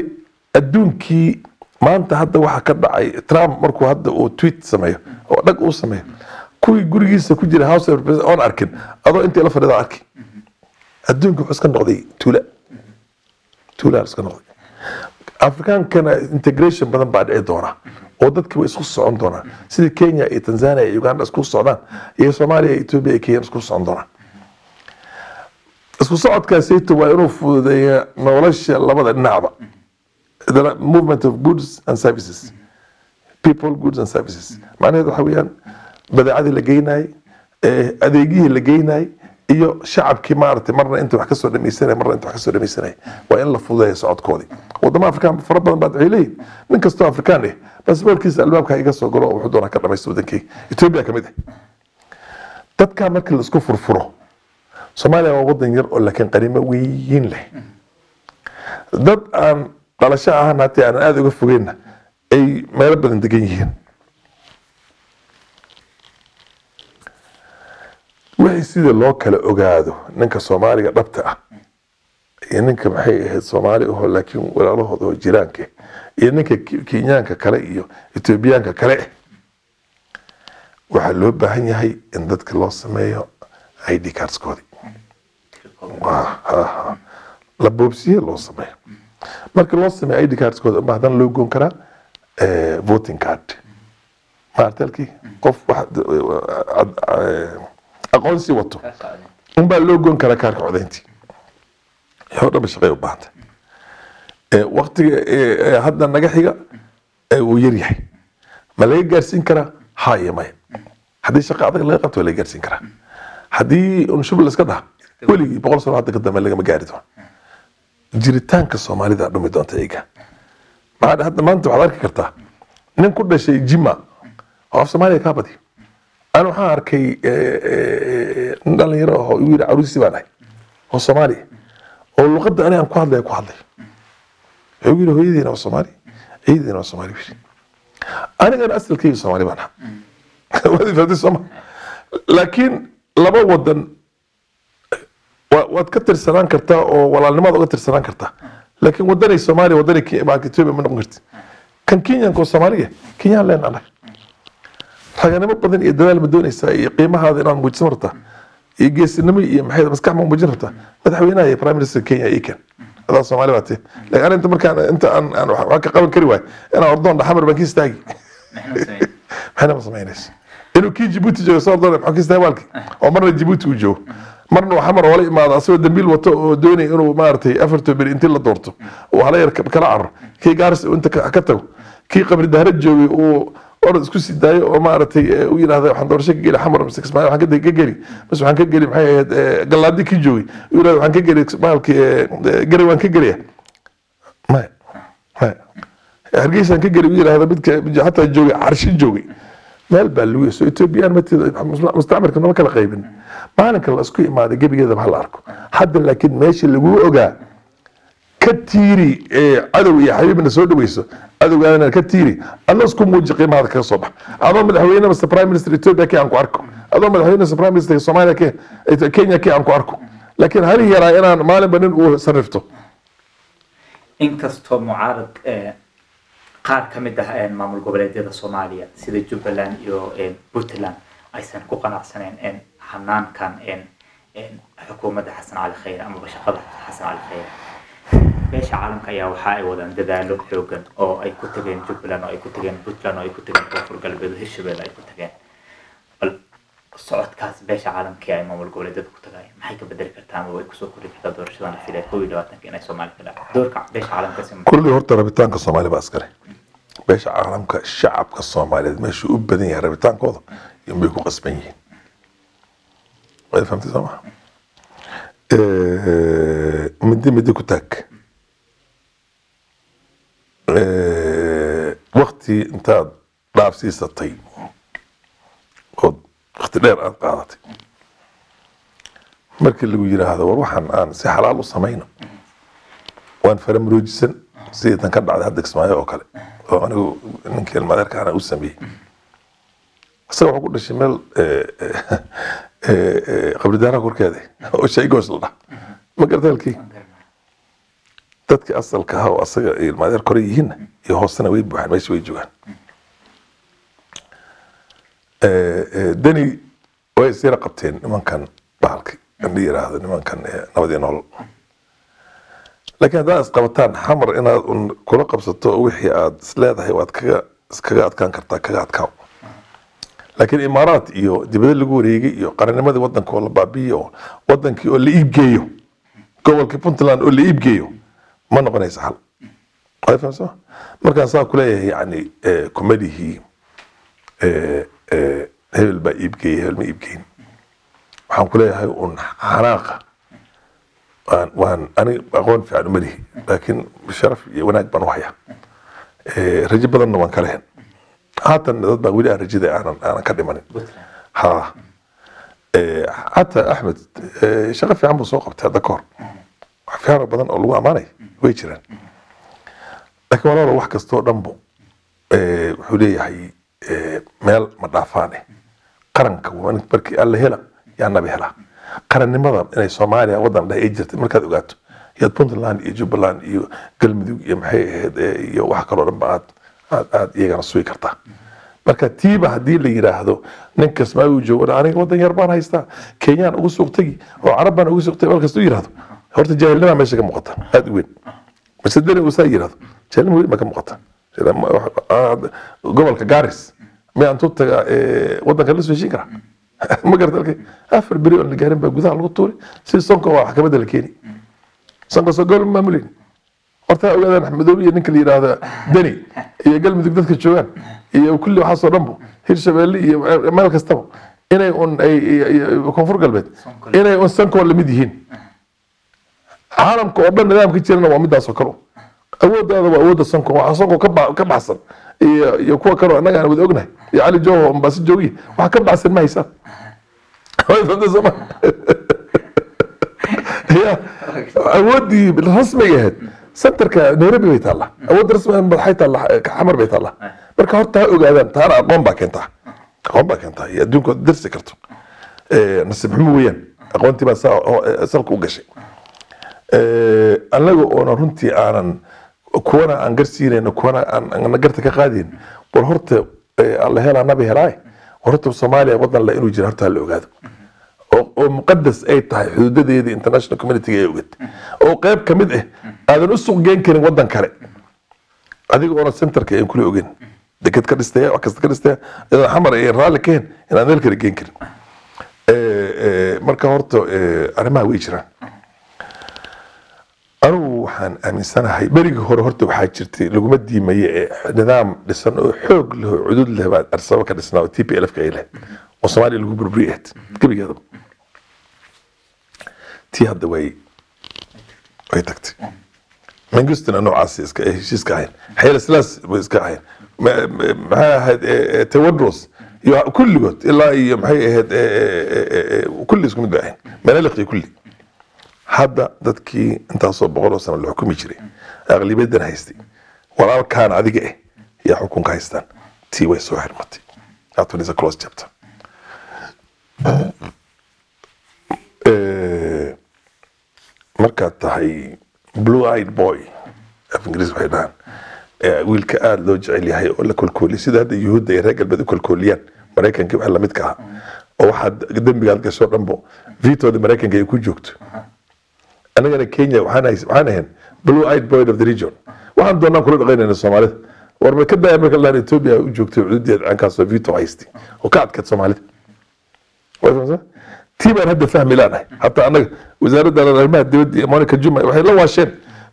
adduunkii maanta hadda waxa ka dhacay, Trump markuu hadda uu tweet sameeyo oo dhag uu sameeyo, kuwii gurigiisa ku jira House of Representatives oon arkin, adoo intii la fadhida arki. Adduunka wuxuu iska noqday tuula tuulaa iska noqday. Afrikaankana integration badan baa dhici doona oo dadki way isku socon doonaan, sidii Kenya iyo Tanzania iyo Uganda isku socdaan iyo Soomaaliya iyo Ethiopia iyo Kenya isku socon doonaan. Isku socodkaasayto waa inuu fududeeya nolosha labada dhinacba, the movement of goods and services, people, goods and services. Macnaheedu waxa weeyaan badeecadii la geynayay, adeegyihii la geynayay iyo shacabkii maaragtay marna inta wax kasoo dhamaysanaya, marna inta wax kasoo dhamaysanaya, waa in la fududeeya socodkoodii. Wadamo Afrikaan fara badan baa waxay leeyihin nin kastoo Afrikaan eh basaboorkiisa albaabka iga soo galo oo wuxuu doonaa ka dhamaysta wadankeyga. Ethiopia kamid ah. Dadkaa markii la isku furfuro, Soomaaliya waa wadan yar oo laakiin qaniimo weyn leh, dad aan dhalasho ahaan hataa aan aada uga fogeyna ay meelo badan degan yihiin. Wixii sida loo kala ogaado ninka Soomaaliga dhabta ah iyo ninka maxay ahayd Soomaali aho laakiin walaalahooda oo jiraanka, iyo ninka Kenyaanka kale iyo Etoobiyaanka kale, waxaa loo baahan yahay in dadka loo sameeyo ID cardskoodii la boobsiye loo sameeyo. Marka loo sameeyo ID cardskooda unbaa haddana loo goon karaa voting card, maartalkii qof wax aqoonsi wato unbaa loo goon karaa kaarka codayntii. Oo dhanba shaqay u baahantay. Waqtiga hadda naga xiga wuu yar yahay. Ma laga gaarsiin karaa? Ha iyo maya. Haddii shaqa adag laga qabto waa laga gaarsiin karaa. Haddii un shub la iska dhaha, weligii 100 sano hadda ka dambe lagama gaari doono. Jiritaanka Soomaalida dhumi doonta iyaga. Maxaa hadda maanta waxaad arki kartaa nin ku dhashay Jima oo af Soomaaliya kaa badiyo. Ana waxaan arkay nin dhalinyaro ah oo igu yidhi caruusi baan ahay oo Soomaaliya oo luqadda ani aan ku hadlaya ku hadlay. Wuxuu igu yidhi hooyadiina waa Soomaali, ciidiina waa Soomaali buu yidhi, anigana asalkayga Soomaali baan ahaa. Waad fahamtay sooma? Laakiin laba wadan waad ka tirsanaan kartaa oo walaalnimaad uga tirsanaan kartaa, laakiin wadanay Soomaaliya, wadanay Ethiopia ma noqon karti. Kan Kenyanka oo Soomaaliya Kenyaan leen annaga raganimo badan iyo dadaal ma doonaysaa iyo qiimahaada inaad muujisan rabtaa iyo geesinimo iyo maxay maskax ma muujin rabtaa? Madaxweynaha iyo prime minister Kenya ii ken, adaa Soomaali baa tee. Laakiin arrinta markaan inta aan wax ka qaban kari waay inaan ordoon dhaxamar baan ka istaagi, maxayna ma samaynayso inuu kii Djibouti joogo soo ordoon maxaa ka istaagi waalki oo marna Djibouti uu joogo, marna uu Xamar oola imaado asagoo dambiil wato oo doonaya inuu maaragtay afarto beri intii la doorto uu hala yar kala cararo, kii Gaaris inta ka tago, kii Qabri Dahra joogay uu orod isku sii daayo oo maaragtay u yidhahda waxaan doorasho ka geli Xamar mise Kismaayo, waxaan ka geli mise waxaan ka geli maxay ahayd Gallaadi, kii joogay u yidhahda waxaan ka geli bahalkii Garay waan ka gelaya. Maya maya. Hargeysaan ka geli u yidhaahdo midka xataa joogay Xarshin joogay, meel baa lagu soo Ethiopian mustacmarka nama kala qaybin. Maalinka la isku imaaday gebigeedaba hala arko hadda, laakiin meeshii lagu ogaa ka tiiri cadow iyo xabiibna soo dhaweyso, cadowgaadana ka tiiri, adoo isku muuji qiimahaada kaga soo bax. Adoo madaxweyne mase prime minister Ethiopia ke aan ku arko, adoo madaxweyne mase prime minister Soomaaliya ke, Kenya ke aan ku arko, laakiin hali yaraa inaan maalinba nin uu sarrifto. Inkastoo mucaarad qaar ka mid ah maamul goboleedyada Soomaaliya sida Jubbaland iyo Puntland aysan ku qanacsaneen hanaankan xukuumadda Xasan Cali Khayre amaba shaqada Xasan Cali Khayre, beesha caalamka ayaa waxa ay wadaan dadaalo xoogan oo ay ku tageen Jubbaland, oo ay ku tageen Puntland, oo ay ku tageen Koonfur Galbeed oo Hirshabelle ay ku tageen. Bal socodkaas beesha caalamka ay maamul goboleedyada ku tagay maxay ka bedeli kartaa ama way kusoo kordhi kartaa doorashadan la filaya 21-ka inay Soomaaliya ka dhacdo? Doorka beesha caalamka si Kulli horta rabitaanka Soomaali baa iskale. Beesha caalamka shacabka Soomaaliyeed meeshuu u badan yahay rabitaankooda inbay ku qasban yihiin. Waad fahamtay soo maha? Midi midi ku taag, wakti intaad dhaafsiisatay ood wakti dheer aad qaadatay, markii lagu yiraahdo war waxaan aan si xalaal u samayno, waan faramaroojisan, sidii tan ka dhacday hadda Kismaayo oo kale oo anigu ninkii ilmaadeerkaana u sameeyey. Isaga wuxuu ku dhashay meel Qabridaaraha korkeeda oo Shaygoos la dhah, ma garata halkii dadka asalka ahaa oo asaga iyo ilmaadeer kore yihiinna iyo hoosena way buuxaan, meesha way joogaan. Dani way isyara qabteen nimankan bahalkay in la yiraahdo nimankan Nabad iyo Nolol, laakiin haddaad isqabataan Xamar inaad un kula qabsato wixii aad isleedahay waad kaga iskaga adkaan kartaa, kaga adkaaw. Laakiin Imaaraat iyo dibado lagu wareegay iyo qarannimadii wadanka oo la baabi'iyo oo wadankii oo la iibgeeyo, gobolkii Puntland oo la iibgeeyo, ma noqonaysa xal. Waa fahamsan? Markaan saa kuleeyahay yani kumadihii hebel baa iibgeeyay, hebel ma iibgeyn, waxaan kuleeyahay un xanaaqa waan aniga aqoon fiican uma lihi, laakiin sharaf iyo wanaag baan u hayaa, rajo badanna waan ka lehen. Haatan dad baa weli aan rajada aanan ka dhimanin. Ha, xataa Axmed shaqo fiican buu soo qabtay hadda ka hor, wax fiican badan oo lagu ammaanay way jiraan, laakiin walaalo wax kastoo dhanbo wuxuu leeyahay meel ma dhaafaane. Qaranka markii Alla hela yaa nabi helaa. Qarannimada inay Soomaaliya wadan dheh ay jirtay markaad ogaato yaad Puntland iyo Jubbaland iyo Galmudug iyo maxay ahayd iyo wax kaloo dhan ba aad iyagana sugi kartaa. Marka tiiba haddii la yiraahdo nin Kismaayo joogo, aniga wadan yar baan haystaa, Kenyaan ugu suuq tegi oo Carab baan ugu suuq tegi, meel kasta u yiraahdo, horta jaahilnima meesha ka muuqata aad u weyn. Mise Deni uu saa yiraahdo, jaahilnima weyn baa ka muuqata. Gobolka Garis miyaan intuu taga wadanka la soo heshiin karaa? Ma garata halkay 4 beri oon la gaarin baa gudaha lagu tuuri si Sonko waa maxkamadda la keeni. Sonko soo gobol ma maamuleyn. Horta ha ogaadaan Axmedoobe iyo ninka la yiraahdo Deni iyo Galmudug dadka joogaan iyo kulli waxaasoo dhanbo, Hirshabeelle iyo meel kastaba inay un Koonfur Galbeed inay un Sankoo lamid yihiin. Caalamka oo dhan nidaamka jirana waa midaas oo kale. Awooddaada waa awoodda Sonko, waxaa Sonko ka baxsan iyo kuwa kaloo annaga aan wada ognahay iyo Cali Joho Mombasa joogiy, wax ka baxsan ma haysaan. Way fahamtay soo ma? Ya awooddii rasmiga ahayd centerka Nairobi bay taallaa, awoodda rasmiga madaxay taallaa Xamar bay taallaa. Marka horta ha ogaadaan taana, aqoon baa keentaa, aqoon baa keentaa iyo adduunka ood darsi karto. Nasiib xumo weeyaan, aqoontii baa saa salka u gashay. Annaga oona runtii aanan kuwana aan garsiinayno, kuwana aan garta ka qaadayn, war horta Alla helaa nabi helaaye, war horta Soomaaliya wadan le inuu jiro horta ha la ogaado oo muqadas ay tahay xuduudadeeda international community ay ogad oo qayb ka mid ah aadan u suuq geen karin wadan kale adiga oona centerka aan kula ogeyn, deked ka dhistaya, wax kasta ka dhistaya, iyadoo Xamar ay raalli ka hen inaan meel kale geen karin. Marka horta arrimaha way jiraan. Anigu waxaan aaminsanahay berigii hore horta waxaa jirtay laguma diimaye ee nidaam dhisan oo xoog leh oo cudud leh baa Arsaba ka dhisnaa oo TPLF ka ay leh oo Soomaaliya lagu burburiyay ahayd gebigeedaba. Tii hadda way tagtay. Mengistuna noocaas iska heshiiska ahayn, Xeyle Silaas bay iska ahayn, maxay ahayd, Tewodros iyo kulligood ilaa iyo maxay ahayd, kulli isku mid bay ahayn, Menelik iyo kulli. Hadda dadkii intaasoo 100 oo sano la xukumi jiray, aqlibiyadan haystay, walaalkaan adiga yaa xukunka haystaan, tii way soo xirmatay. That one is a closed chapter. Markaad tahay blue eyed boy, af Ingiriis waxay dhahaan, wiilka aada loo jecel yahay oo la kolkooliyo, sida hadda Yuhuudda ay reer galbeed u kolkooliyaan Maraykanka, waxa lamidka ah oo waxaad dembigaad gasho dhanbo vitooda Maraykanka ay ku joogto. Annagana Kenya waxaan ahayn blue eyed boy of the region. Waxaan doonaan kula dhaqaynayna Soomaalida. War ma ka daaya marka laan Ethiopia u joogtay cududeed caankaasoo veto haystay oo ka adkayd Soomaalida. Waa fahamsan? Tii baan hadda fahmi laanahay. Hataa annaga wasaaradda arrimaha dibadda iyo Monica Juma waxay la waasheen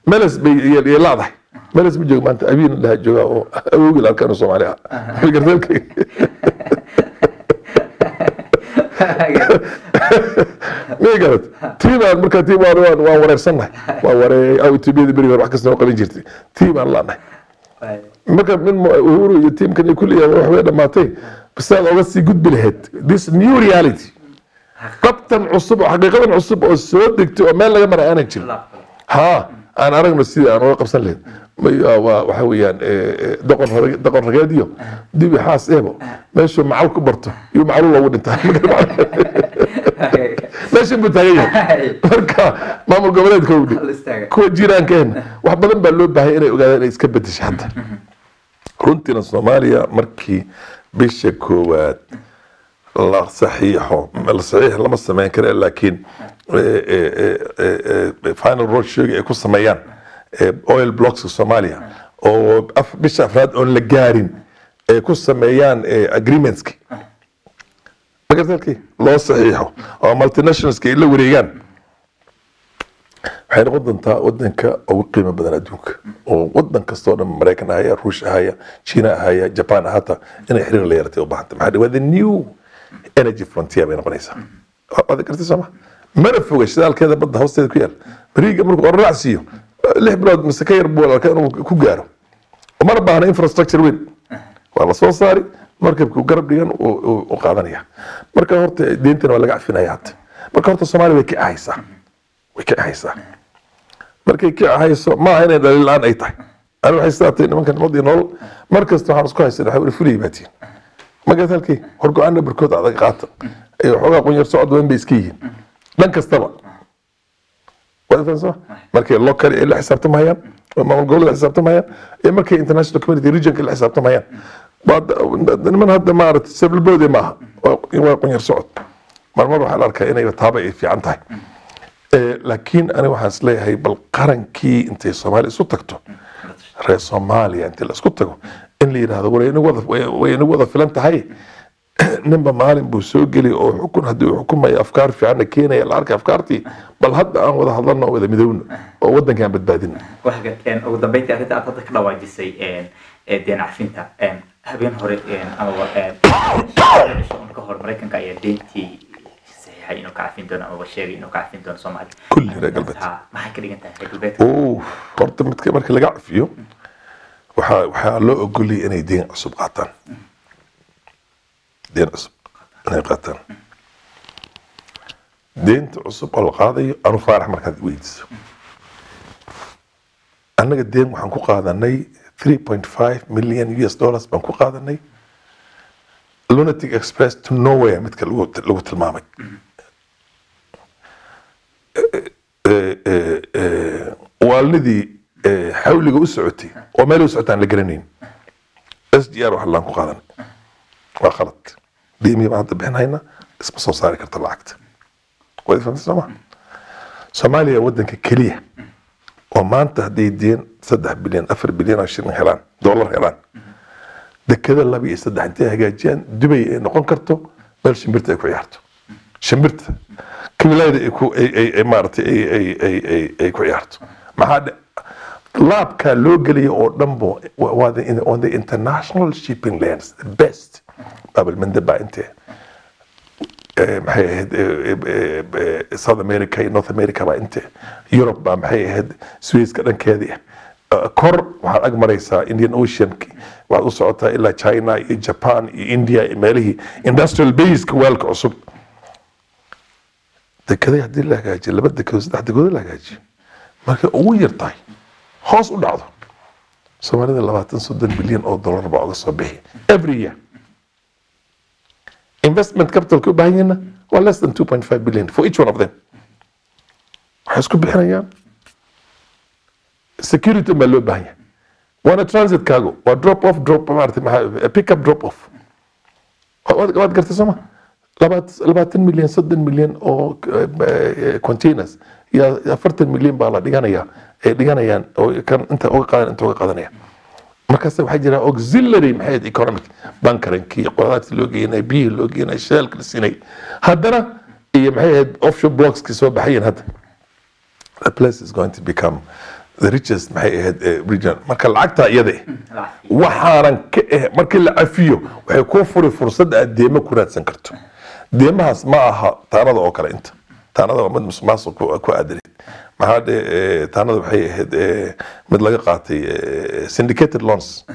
Meles bay iyo laadahay. Meles ma joogo maanta, Abiin laha joogaa oo awowgii la arkaa inuu Soomaali ah. Miyay garat? Tii baan marka tii waan wareersannahay, waa waree aw Etoobiyada beriga hore wax kasta noo qaban jirtay, tii baan laanahay. Marka min Uhuru iyo tiimkan iyo kulliya wax way dhamaatay, sidaad oga sii gudbi lahayd this new reality, qabtan cusub oo xaqiiqadan cusub oo soo degtay oo meel laga mara aanan jirin, ha aan aragno sidii aan uga qabsan lahayd. Waa waxa weeyaan, doqon rageed iyo dibi xaas eebo meeshuu macal ku barto iyo macalu loogu dhintaa, meeshan buu taagan yahay. Marka maamul goboleedka uu istaaga. Kuwa jiiraankeena wax badan baa loo baahay inay ogaadaan inay iska bedeshay hadda. Runtiina Soomaaliya markii bisha koowaad la saxiixo, la saxiix lama sameyn kare, laakiin final road show ay ku sameeyaan oil blocks Soomaaliya oo bisha afraad oon la gaarin ay ku sameeyaan agreementski magartalkii loo saxiixo oo multinationalska ay la wareegaan, waxay noqon doontaa wadanka ugu qiimo badan adduunka, oo wadan kastoo dhan, Maraykan ahaya, Ruush ahaya, China ahaya, Japan ahata, inay xiriir la yeelatay u baahantay. Maxaa waa the new energy frontier bay noqonaysaa. Waad gartay sooma? Mana foga shidaalkeeda badda hoosteeda ku yaal. Bariiga markuu qorrac siiyo 6 bilood mise ka yar buu arkaa inuu ku gaaro. Mana baahna infrastructure weyn, waa la soo saari, markabku garab dhigan uu qaadanaya. Marka horta deentana waa laga cafinaya hadda. Marka horta Soomaaliya way kicahaysaa, way kicahaysaa. Markay kicahayso maaha inay dhaliil la-aan ay tahay. Ani waxay sidaa tahay nimankan ummadii nolol mar kasta waxaan isku haysan, waxay fuliyay baatiin magarad halkii hor go-aanna barkood adag qaata ee waxoogaa qunyar socod weyn bay iska yihiin dhan kastaba. Waad fahamsan? Markay local ay la xisaabtamayaan oo maamul goboleed la xisaabtamayaan iyo markay international community regionka la xisaabtamayaan, waa niman hadda maaragtay sabilboode maaha, waa qunyar socod. Marmar waxaa la arkaa inay taaba ay fiican tahay. Laakiin ani waxaan isleeyahay bal qarankii intay Soomaaliya isu tagto, reer Soomaaliya intii la isku tago, in la yidhaahdo war way inagu wada filan tahay. Ninba maalin buu soo geli oo xukun haddii uu xukumayo afkaar fiicanna keenaya la arkay afkaartii, bal hadda aan wada hadlano oo wada midowno oo waddanka aan badbaadino. Ugu dambeyntii, arrinta aad hadda ka dhawaajisay deen cafinta, habeen hore amaba cisho un ka hor Maraykanka ayaa deentii saxiixay inuu ka cafin doono amaba sheegay inuu ka cafin doono Soomaaliya. Kulli reer galbeed. Ha, maxay ka dhigan tahay reer galbeedka? Oh, horta midka marka laga cafiyo waxaa loo ogoliyay inay deen cusub qaataan, deen cusub inay qaataan. Deenta cusub oo la qaadayo, anu Faarax markaad weydiiso, annaga deen waxaan ku qaadanay 3.5 million US dollars baan ku qaadanay, Lunatic Express to Nowhere midka lagu tilmaamay. Waalidii xawliga u socotay oo meel u socotaan la garanayn, SGR wax laan ku qaadanay, waa khalad. Deemii baan hadda bixin haynaa, isma soo saari karta lacagta. Waad fahamtay sooma? Soomaaliya wadanka keliya oo maanta hadday deen 3 bilyan, 4 bilyan oo shilin helaan, dollar helaan, dekada laba iyo saddex intay hagaajiyaan, Dubay ay noqon karto meel shimbirta ay ku ciyaarto, shimbirta kimilayda ay ku ay maaragtay ay ku ciyaarto. Maxaa laabkaa loo gelaya oo dhanbo waa on the international shipping lanes, the best Bab el Mandeb baa intee Maxay ahayd, South America iyo North America baa inte, Europe baa, maxay ahayd, Suezka dhankeedii. Kor waxaad ag maraysaa Indian Ocean, waxaad u socotaa ilaa China iyo Japan iyo India iyo meelihii industrial baseka weelka cusub. Dekeday haddii la hagaajiyo, laba dekedo, saddex dekedo la hagaajiyo, markay ugu yar tahay hoos u dhacdo, Soomaalida 20-30 bilyan oo dollar baa uga soo bixi every year. Investment capitalka u baahan yihiinna waa less than 2.5 billion for each one of them. Waxay isku bixinayaan security baa loo baahan yahay, waana transit cargo, waa drop off, drop, maaragtay, pick up, drop off. Waad gartay sooma? 20 milyan, 30 milyan oo containers iyo 40 milyan baa la dhiganaya, ay dhiganayaan oo kan inta uga qaadan, inta uga qaadanaya. Markaas waxaa jira auxiliary, maxay ahayd, economic bunkering-kii, qudaartii loo geynay, biyihii loo geynay, shidaalka la siinay haddana, iyo maxay ahayd, offshore blockski soo baxayeen. Hadda the place is going to become the richest, maxay ahayd, region. Marka lacagta iyada eh, waxaanan ka eh, markii la cafiyo waxay kuu furi fursad aad deemo ku raadsan karto. Deemahaas ma aha taanada oo kale. Inta taanada waa mid musuqmaasuq ku aadaneed. Maxaa dhe, taanada waxay ahayd mid laga qaatay syndicated loans,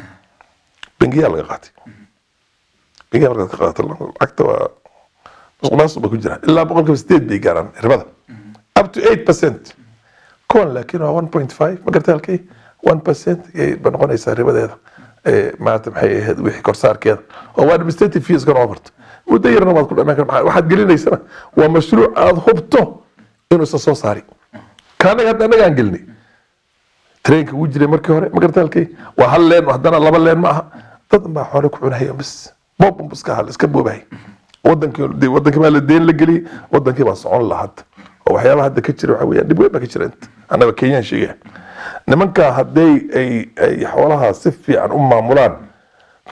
bangiyaa laga qaatay. Bangiyaa markaad ka qaadato lacagta waa musuqmaasuq ba ku jira, ilaa 8% bay gaaraan ribada, up to 8%. Kuwan laakiin waa 1.5, ma gartay? Halkay 1% ba noqonaysaa ribadeeda. Maarata, maxay ahayd, wixii korsaarkeeda oo waa administrative fees kana barto, muddo yarna waad ku dhamaan kar. Waxaad gelinaysana waa mashruuc aad hubto inuusan soo saari. Kaanaga hadda annaga aan gelinay trainka wuu jiray markii hore, ma gartay? Halkay waa hal leen, haddana laba leen ma aha. Dad baa xoole ku cunahaya, bis boob un iska hal iska boobahay. Wadankii dee, wadankii baa la deen la geliyey, wadankii baa socon lahaa hadda. Oo waxyaabaha hadda ka jira waxa weeyaan dhib weyn baa ka jira inta annaga Kenyaan sheegaya. Nimanka hadday ay xoolaha si fiican u maamulaan,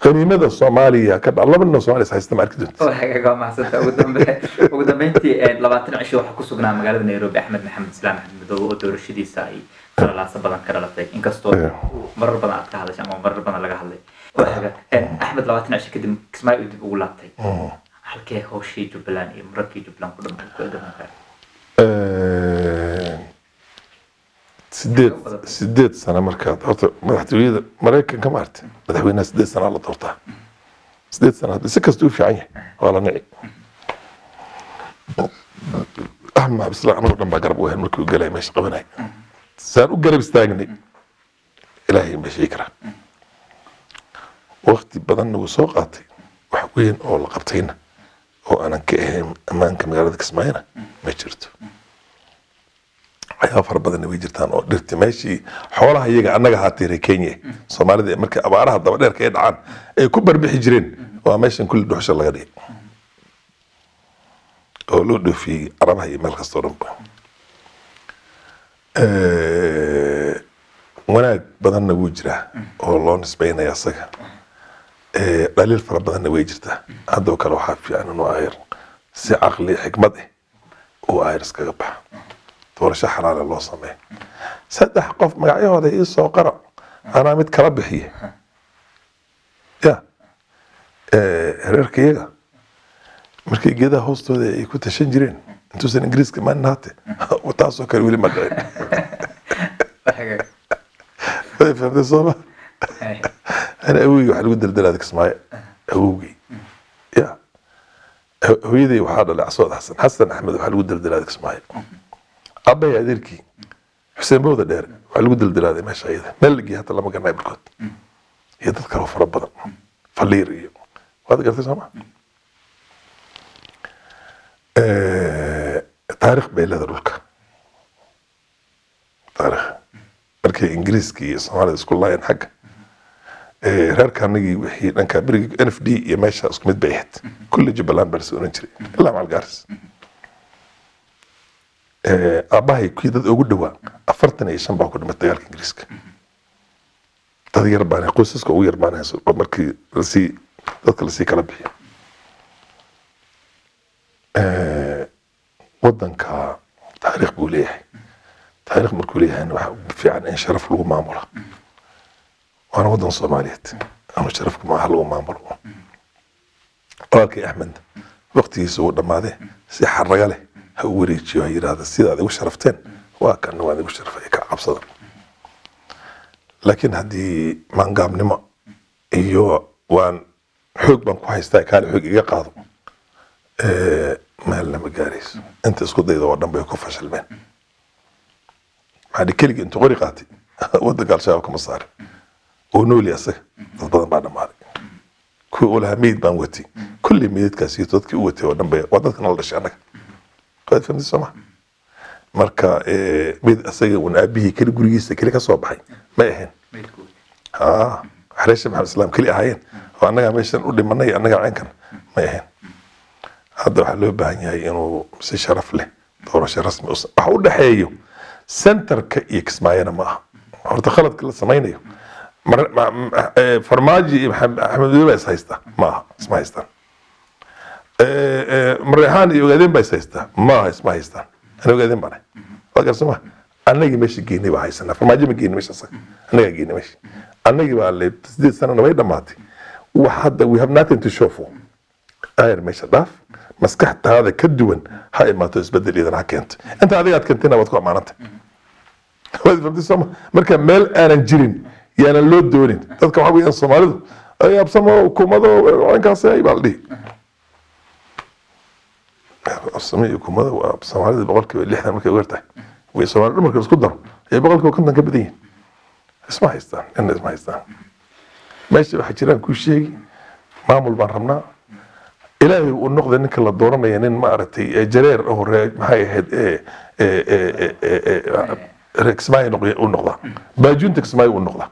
qaniimada Soomaaliya ka dha, laba nin oo Soomaaliya is haysta ma arki doonto. Waa mahadsantahay. Ugu dambeyntii, 20 cisho waxaa ku sugnaa magaalada Nairobi Axmed Maxamed Islaam, Axmed Madoobe, oo doorashadiisa ay qalalaaso badan ka dhalatay, inkastoo marar badan aad ka hadashay ama marar badan laga hadlay. Waa hagaag. Axmed 20 cisho kadib Kismaayo uu dib ugu laabtay. Halkee hawshii Jubbaland iyo mararkii Jubbaland ku dhamaan ku eedaman kara? 8 sano markaad horta madaxtooyada Maraykanka, maarta, madaxweynaha 8 sana la doortaa. 8 sano haddii si kasta u fiican yahay waa la nici. Axmed Maxamed Islaam anagoo dhan baa garab u ahayn markii uu galay meesha qabanay. Saan u garab istaagnay Ilaahay ma sheegi karaa. Waqti badanna wuu soo qaatay, wax weyn oo la qabtayna oo aanan ka ahayn ammaanka magaalada Kismaayona ma jirto. Waxyaaba fara badanna way jirtaan oo dhirti meeshii xoolaha iyaga annaga haatay reer Kenya, Soomaalida, markay abaaraha daba dheerka ay dhacaan ay ku barbixi jireen, waa meeshan kulli dhuxusha laga dhigay oo loo dhoofiyey Carabaha iyo meel kastoo dhanba. Wanaag badanna wuu jiraa oo loo nisbeynaya asaga. Dhaliil fara badanna way jirtaa. Haddoo kale waxaa fiican inuu ayar si caqli xikmad ah uu ayar iskaga baxa, doorasho xalaala loo sameeyo. Saddex qof magacyahooda ii soo qara, anaa mid kala bixiye ya reerka iyaga markay geedaha hoostooda ay ku tashan jireen intuusan Ingiriiska imaanin haate, taasoo kale weli ma dhicin. Way fahamtay sooma? Ana awowgey waxaa lagu daldalaaday Kismaayo. Awowgey ya hooyaday waxaa dhalay Casood Xasan, Xasan Axmed, waxaa lagu daldalaaday Kismaayo. Aabbahay adeerkii Xuseen Bowda Dheer waxaa lagu daldalaaday meesha iyada, meel la geeyey hata lama garanayo barkood, iyo dad kaloo fara badan, Faliir iyo, waad gartay sooma? Taariikh bay leedahay dhulka. Taariikh markay Ingiriiska iyo Soomaalida isku laayeen xagga reerka anagii wixii dhanka berigii NFD iyo meesha isku mid bay ahayd. Kulli Jubbaland baa lasoo oran jiray ilaa Macalgaaris. Aabbahay kii dad ugu dhowaa 45 baa ku dhimatay dagaalka Ingiriiska. Dad yar baan, qoysaska ugu yar baan hayso markii lasii dadka lasii kala bixiyo. Wadanka taariikh buu leeyahay. Taariikh markuu leeyahayna waxa fiican in sharaf lagu maamulo, waana wadan Soomaaliyeed ama sharafku maaha lagu maamulo. Walaalkay Axmed Waqtigiisa uu dhammaadee si xaraga leh ha u wareejiyo, ha yidhaahda sidaad igu sharafteen waa kana, waan igu sharfay, ka cabsada. Laakiin haddii maangaabnimo iyo waan xoog baan ku haystaa, kaale xoog iga qaado, meel lama gaarayso. Inta isku dayda oo dhan bay ku fashilmeen. Maxaa dhihi, keligii intuu qori qaatay wadanka Al-Shabaab kama saarin oo nooli asaga. Dad badan baa dhammaaday, kuwii uu lahaa meyd baan watay, kulli meydadkaas iyo dadkii u watay oo dhan bay waa dadka nala dhashay annaga. Waad fahamtay soo ma? Marka meyd asaga un aabihii keli gurigiisa keli ka soo baxay may ahayn. Haa, xareesha Maxamed Islaam keli ahaayeen oo annagaa meeshan u dhimanay, annagaa ceenkan may ahayn. Hadda waxaa loo baahan yahay inuu si sharaf leh doorasho rasmi waxa u dhexeeyo centerka iyo Kismaayona ma aha. Horta khaladka la samaynayo, Farmaajo iyo Axmed Madoobe is haysta ma aha, isma haystaan. Mareexaan iyo Ogaadeen baa is haystaa ma aha, isma haystaan. Ana Ogaadeen baan ahay, waa garsama. Annagii meesha geynay baa haysanaa, Farmaajo ma geyni meesha asaga, annagaa geynay meesha. Annagii baa le 8 sanana way dhammaatay. Wax hadda we have nothing to show for. Ayar meesha dhaaf, maskaxtaada ka duwan ha imaato, isbedel iyadana ha keento. Inta adiga aad keentayna waad ku ammaanantay, waad fahamtay sooma? Marka meel aanan jirin yaanan loo doonin. Dadka waxaa weeyaan Soomaalidu ay absamo kumado inkaas ay baa la dhihi. Absamo iyo kumado waa Soomaalida 60% markay ugu yartahay way. Soomaalida marka isku daro ay 50% ka badan yihiin. Isma haystaan, inna isma haystaan. Meesha waxaa jiraan kuu sheegi, maamul baan rabnaa. Ilaahay uu noqday ninka la dooranaya nin ma aragtay jareer oo ree maxay ahayd reer Kismaayo uu noqdaa, baajuunta Kismaayo uu noqdaa.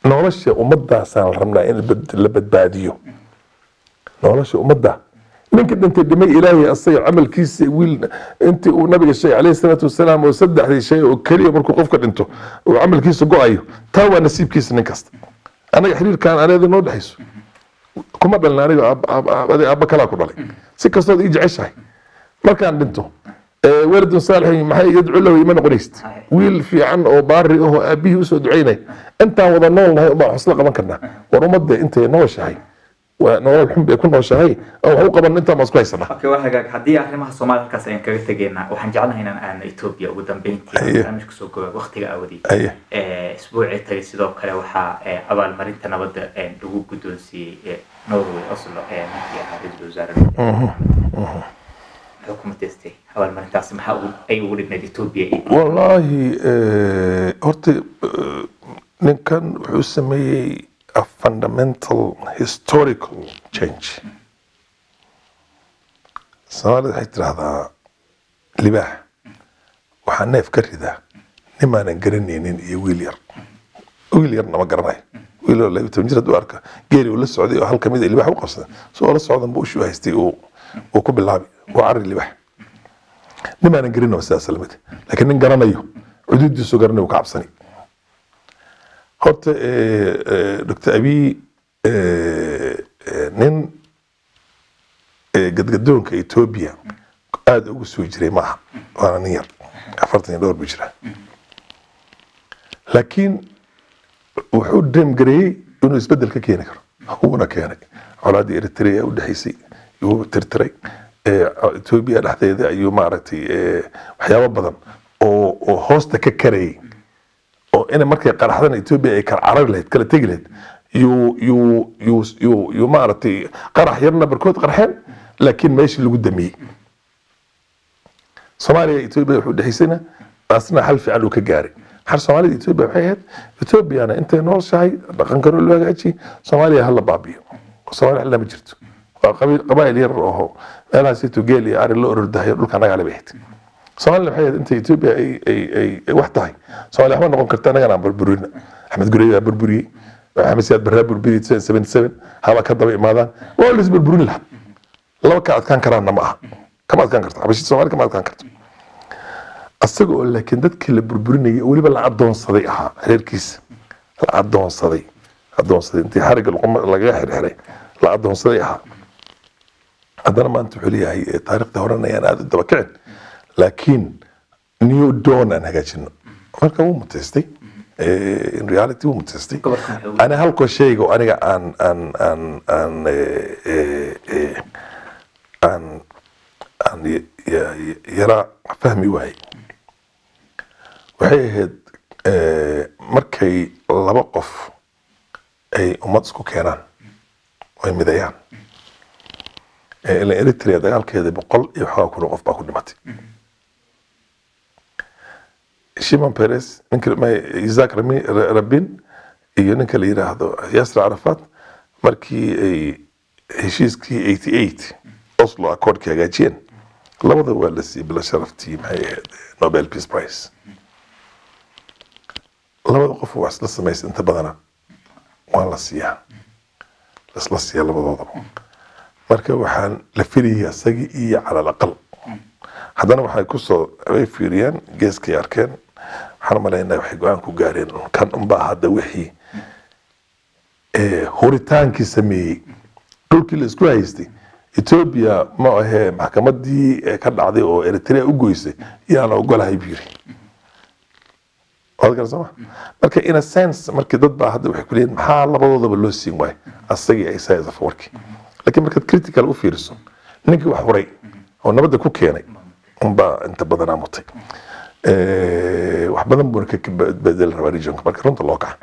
Nolosha ummadaasaan rabnaa in la badbaadiyo nolosha ummadda. Ninka dhintay dhimay, Ilaahay asaga camalkiisa wiil intii uu nabiga sheegay calayhi salaatu wasalaam oo saddexdii shay oo keliya markuu qofka dhinto uu camalkiisa go-ayo, taa waa nasiibkiisa nin kasta. Anaga xiriirkan aneeda noo dhexayso kuma dhalin aniga, adiga aabba kalaa ku dhalay. Si kastood ii jeceshahay, markaan dhinto waladun saalixin maxay yadcu lahu ima noqonaysid. Wiil fiican oo baari ahoo aabbihii usoo ducaynay. Intaan wada nool nahay ubaa xusla qaban karnaa. War ummadda intay nooshahay waa nolol xun bay ku nooshahay oo wax u qaban intaan baan isku haysanaa. Okay, waa hagaag. Haddii arrimaha Soomaaliya halkaas ayaan kaga tegaynaa, waxaan jeclahay inaan aadno Ethiopia ugu dambeyntii. Barnaamijka soo gobaa waqtiga awadii. Isbuucii tagay sidoo kale waxaa abaalmarinta nabadda lagu guddoonsiiyey Norway, Oslo, ninkii ahaa ra-iisul wasaare. Muxuu ku mutaystay abaalmarintaasi? Maxaa ay ugu dhignayd Ethiopia iyo Wallaahi horta ninkan wuxuu sameeyey a fundamental historical change. Soomaalida waxay tidhaahdaa libaax waxaa neef ka ridaa nimaanan garanaynin iyo wiil yar. Wiil yarna ma garanayo, wiil oo 12 jir hadduu arka geeri uu la socday oo hal kamid a libaax u qabsaday, so oo la socdan buu ushuu haystay uu ku bilaabi waa carri libaax. Nimaanan garanin waa sidaas lamid, laakiin nin garanayo cududiisu garanayo uu ka cabsani. Horta Dr. Abiy nin gadgadoonka Ethiopia aada ugu soo jiray maaha, waana nin yar, 40 iyo dhowr buu jiraa, laakiin wuxuu dream gareeyey inuu isbedel ka keeni karo, wuuna keenay. Colaaddii Eritrea u dhexaysay yuu tirtiray. Ethiopia dhexdeeda ayuu maaragtay waxyaabo badan oo hoosta ka karayay oo ina markay qaraxdana Ethiopia ay kala carari lahayd, kala tegi lahayd, yuu maaragtay qarax yarna barkood qarxeen, laakiin meeshii lagu damiyey. Soomaaliya Ethiopia wuxuu dhexaysayna asna xal fiican uu ka gaaray. Xal Soomaalida Ethiopia waxay ahayd Ethiopiana intay nooshahay dhaqankana loo hagaajiyey, Soomaaliya hala baabiyo, Soomaaliya xal lama jirto, waa qabiil qabaa'il yar oo meelahaas geel iyo ari loo orordahayo, dhulka annagaa le bay ahayd. Soomaaliya waxay ahayd inta Ethiopia ay wax tahay Soomaaliya waxba noqon karta, annagana aan burburina. Axmed Gurey baa burburiyey, Maxamed Siyaad Barraa burburiyey 77, haba ka daba imaadaan, waa la is burburin lahaa. Laba ka adkaan karaanna ma aha, kama adkaan karto xabashida, Soomaaliya kama adkaan karto. Asaga oo laakiin dadkii la burburinayay oo weliba la adoonsaday ahaa, reerkiisa la adoonsaday intii xarigga luquma lagaga xirxiray la adoonsaday ahaa, haddana maanta wuxuu leeyahay taariikhda horena ayaan aada u daba kicin, laakiin new dawn aan hagaajino. Marka wuu mutaystay. In reality wuu mutaystay. Gobolka muxuu ugu Ani halkoo shayga oo aniga aan aan aan aan Aan yara fahmi waayey waxay ahayd markay laba qof ay ummad isku keenaan oo ay mideeyaan. Ilaan Eritrea dagaalkeeda 100 iyo waxoogaa kun oo qof baa ku dhimatay. Shimon Peres, ninka Isaac Rabin iyo ninka la yiraahdo Yasser Arafat, markii ay heshiiskii 88 Oslo Accordkii hagaajiyeen, labada waa la siiyey bila sharaftii, maxay ahayd, Nobel Peace Prize. Labada qof wax isla samaysa inta badana waa la siiyaa, laisla siiyaa labadoodaba. Marka waxaan la filayay isagii iyo cala alaqal haddana waxay kusoo way fiiriyeen, geeskay arkeen. Waxaan umalaynaya waxay go-aan ku gaareen un kan unbaa hadda wixii huritaankii sameeyey dhulkii la isku haystay. Ethiopia ma ahee, maxkamadii ka dhacday oo Eritrea u goysay yaana ogolahay buu yiri. Waad garan sooma? Marka in a sense, markii dad baa hadda waxay ku leeyihin, maxaa labadoodaba loo siin waayay asagii Isaias Afwerki? Laakiin markaad critical u fiiriso, ninkii wax huray oo nabadda ku keenay unbaa inta badanaa mutay. Wax badan buuna ka bedeli rabaa regionka marka runta loo kaca,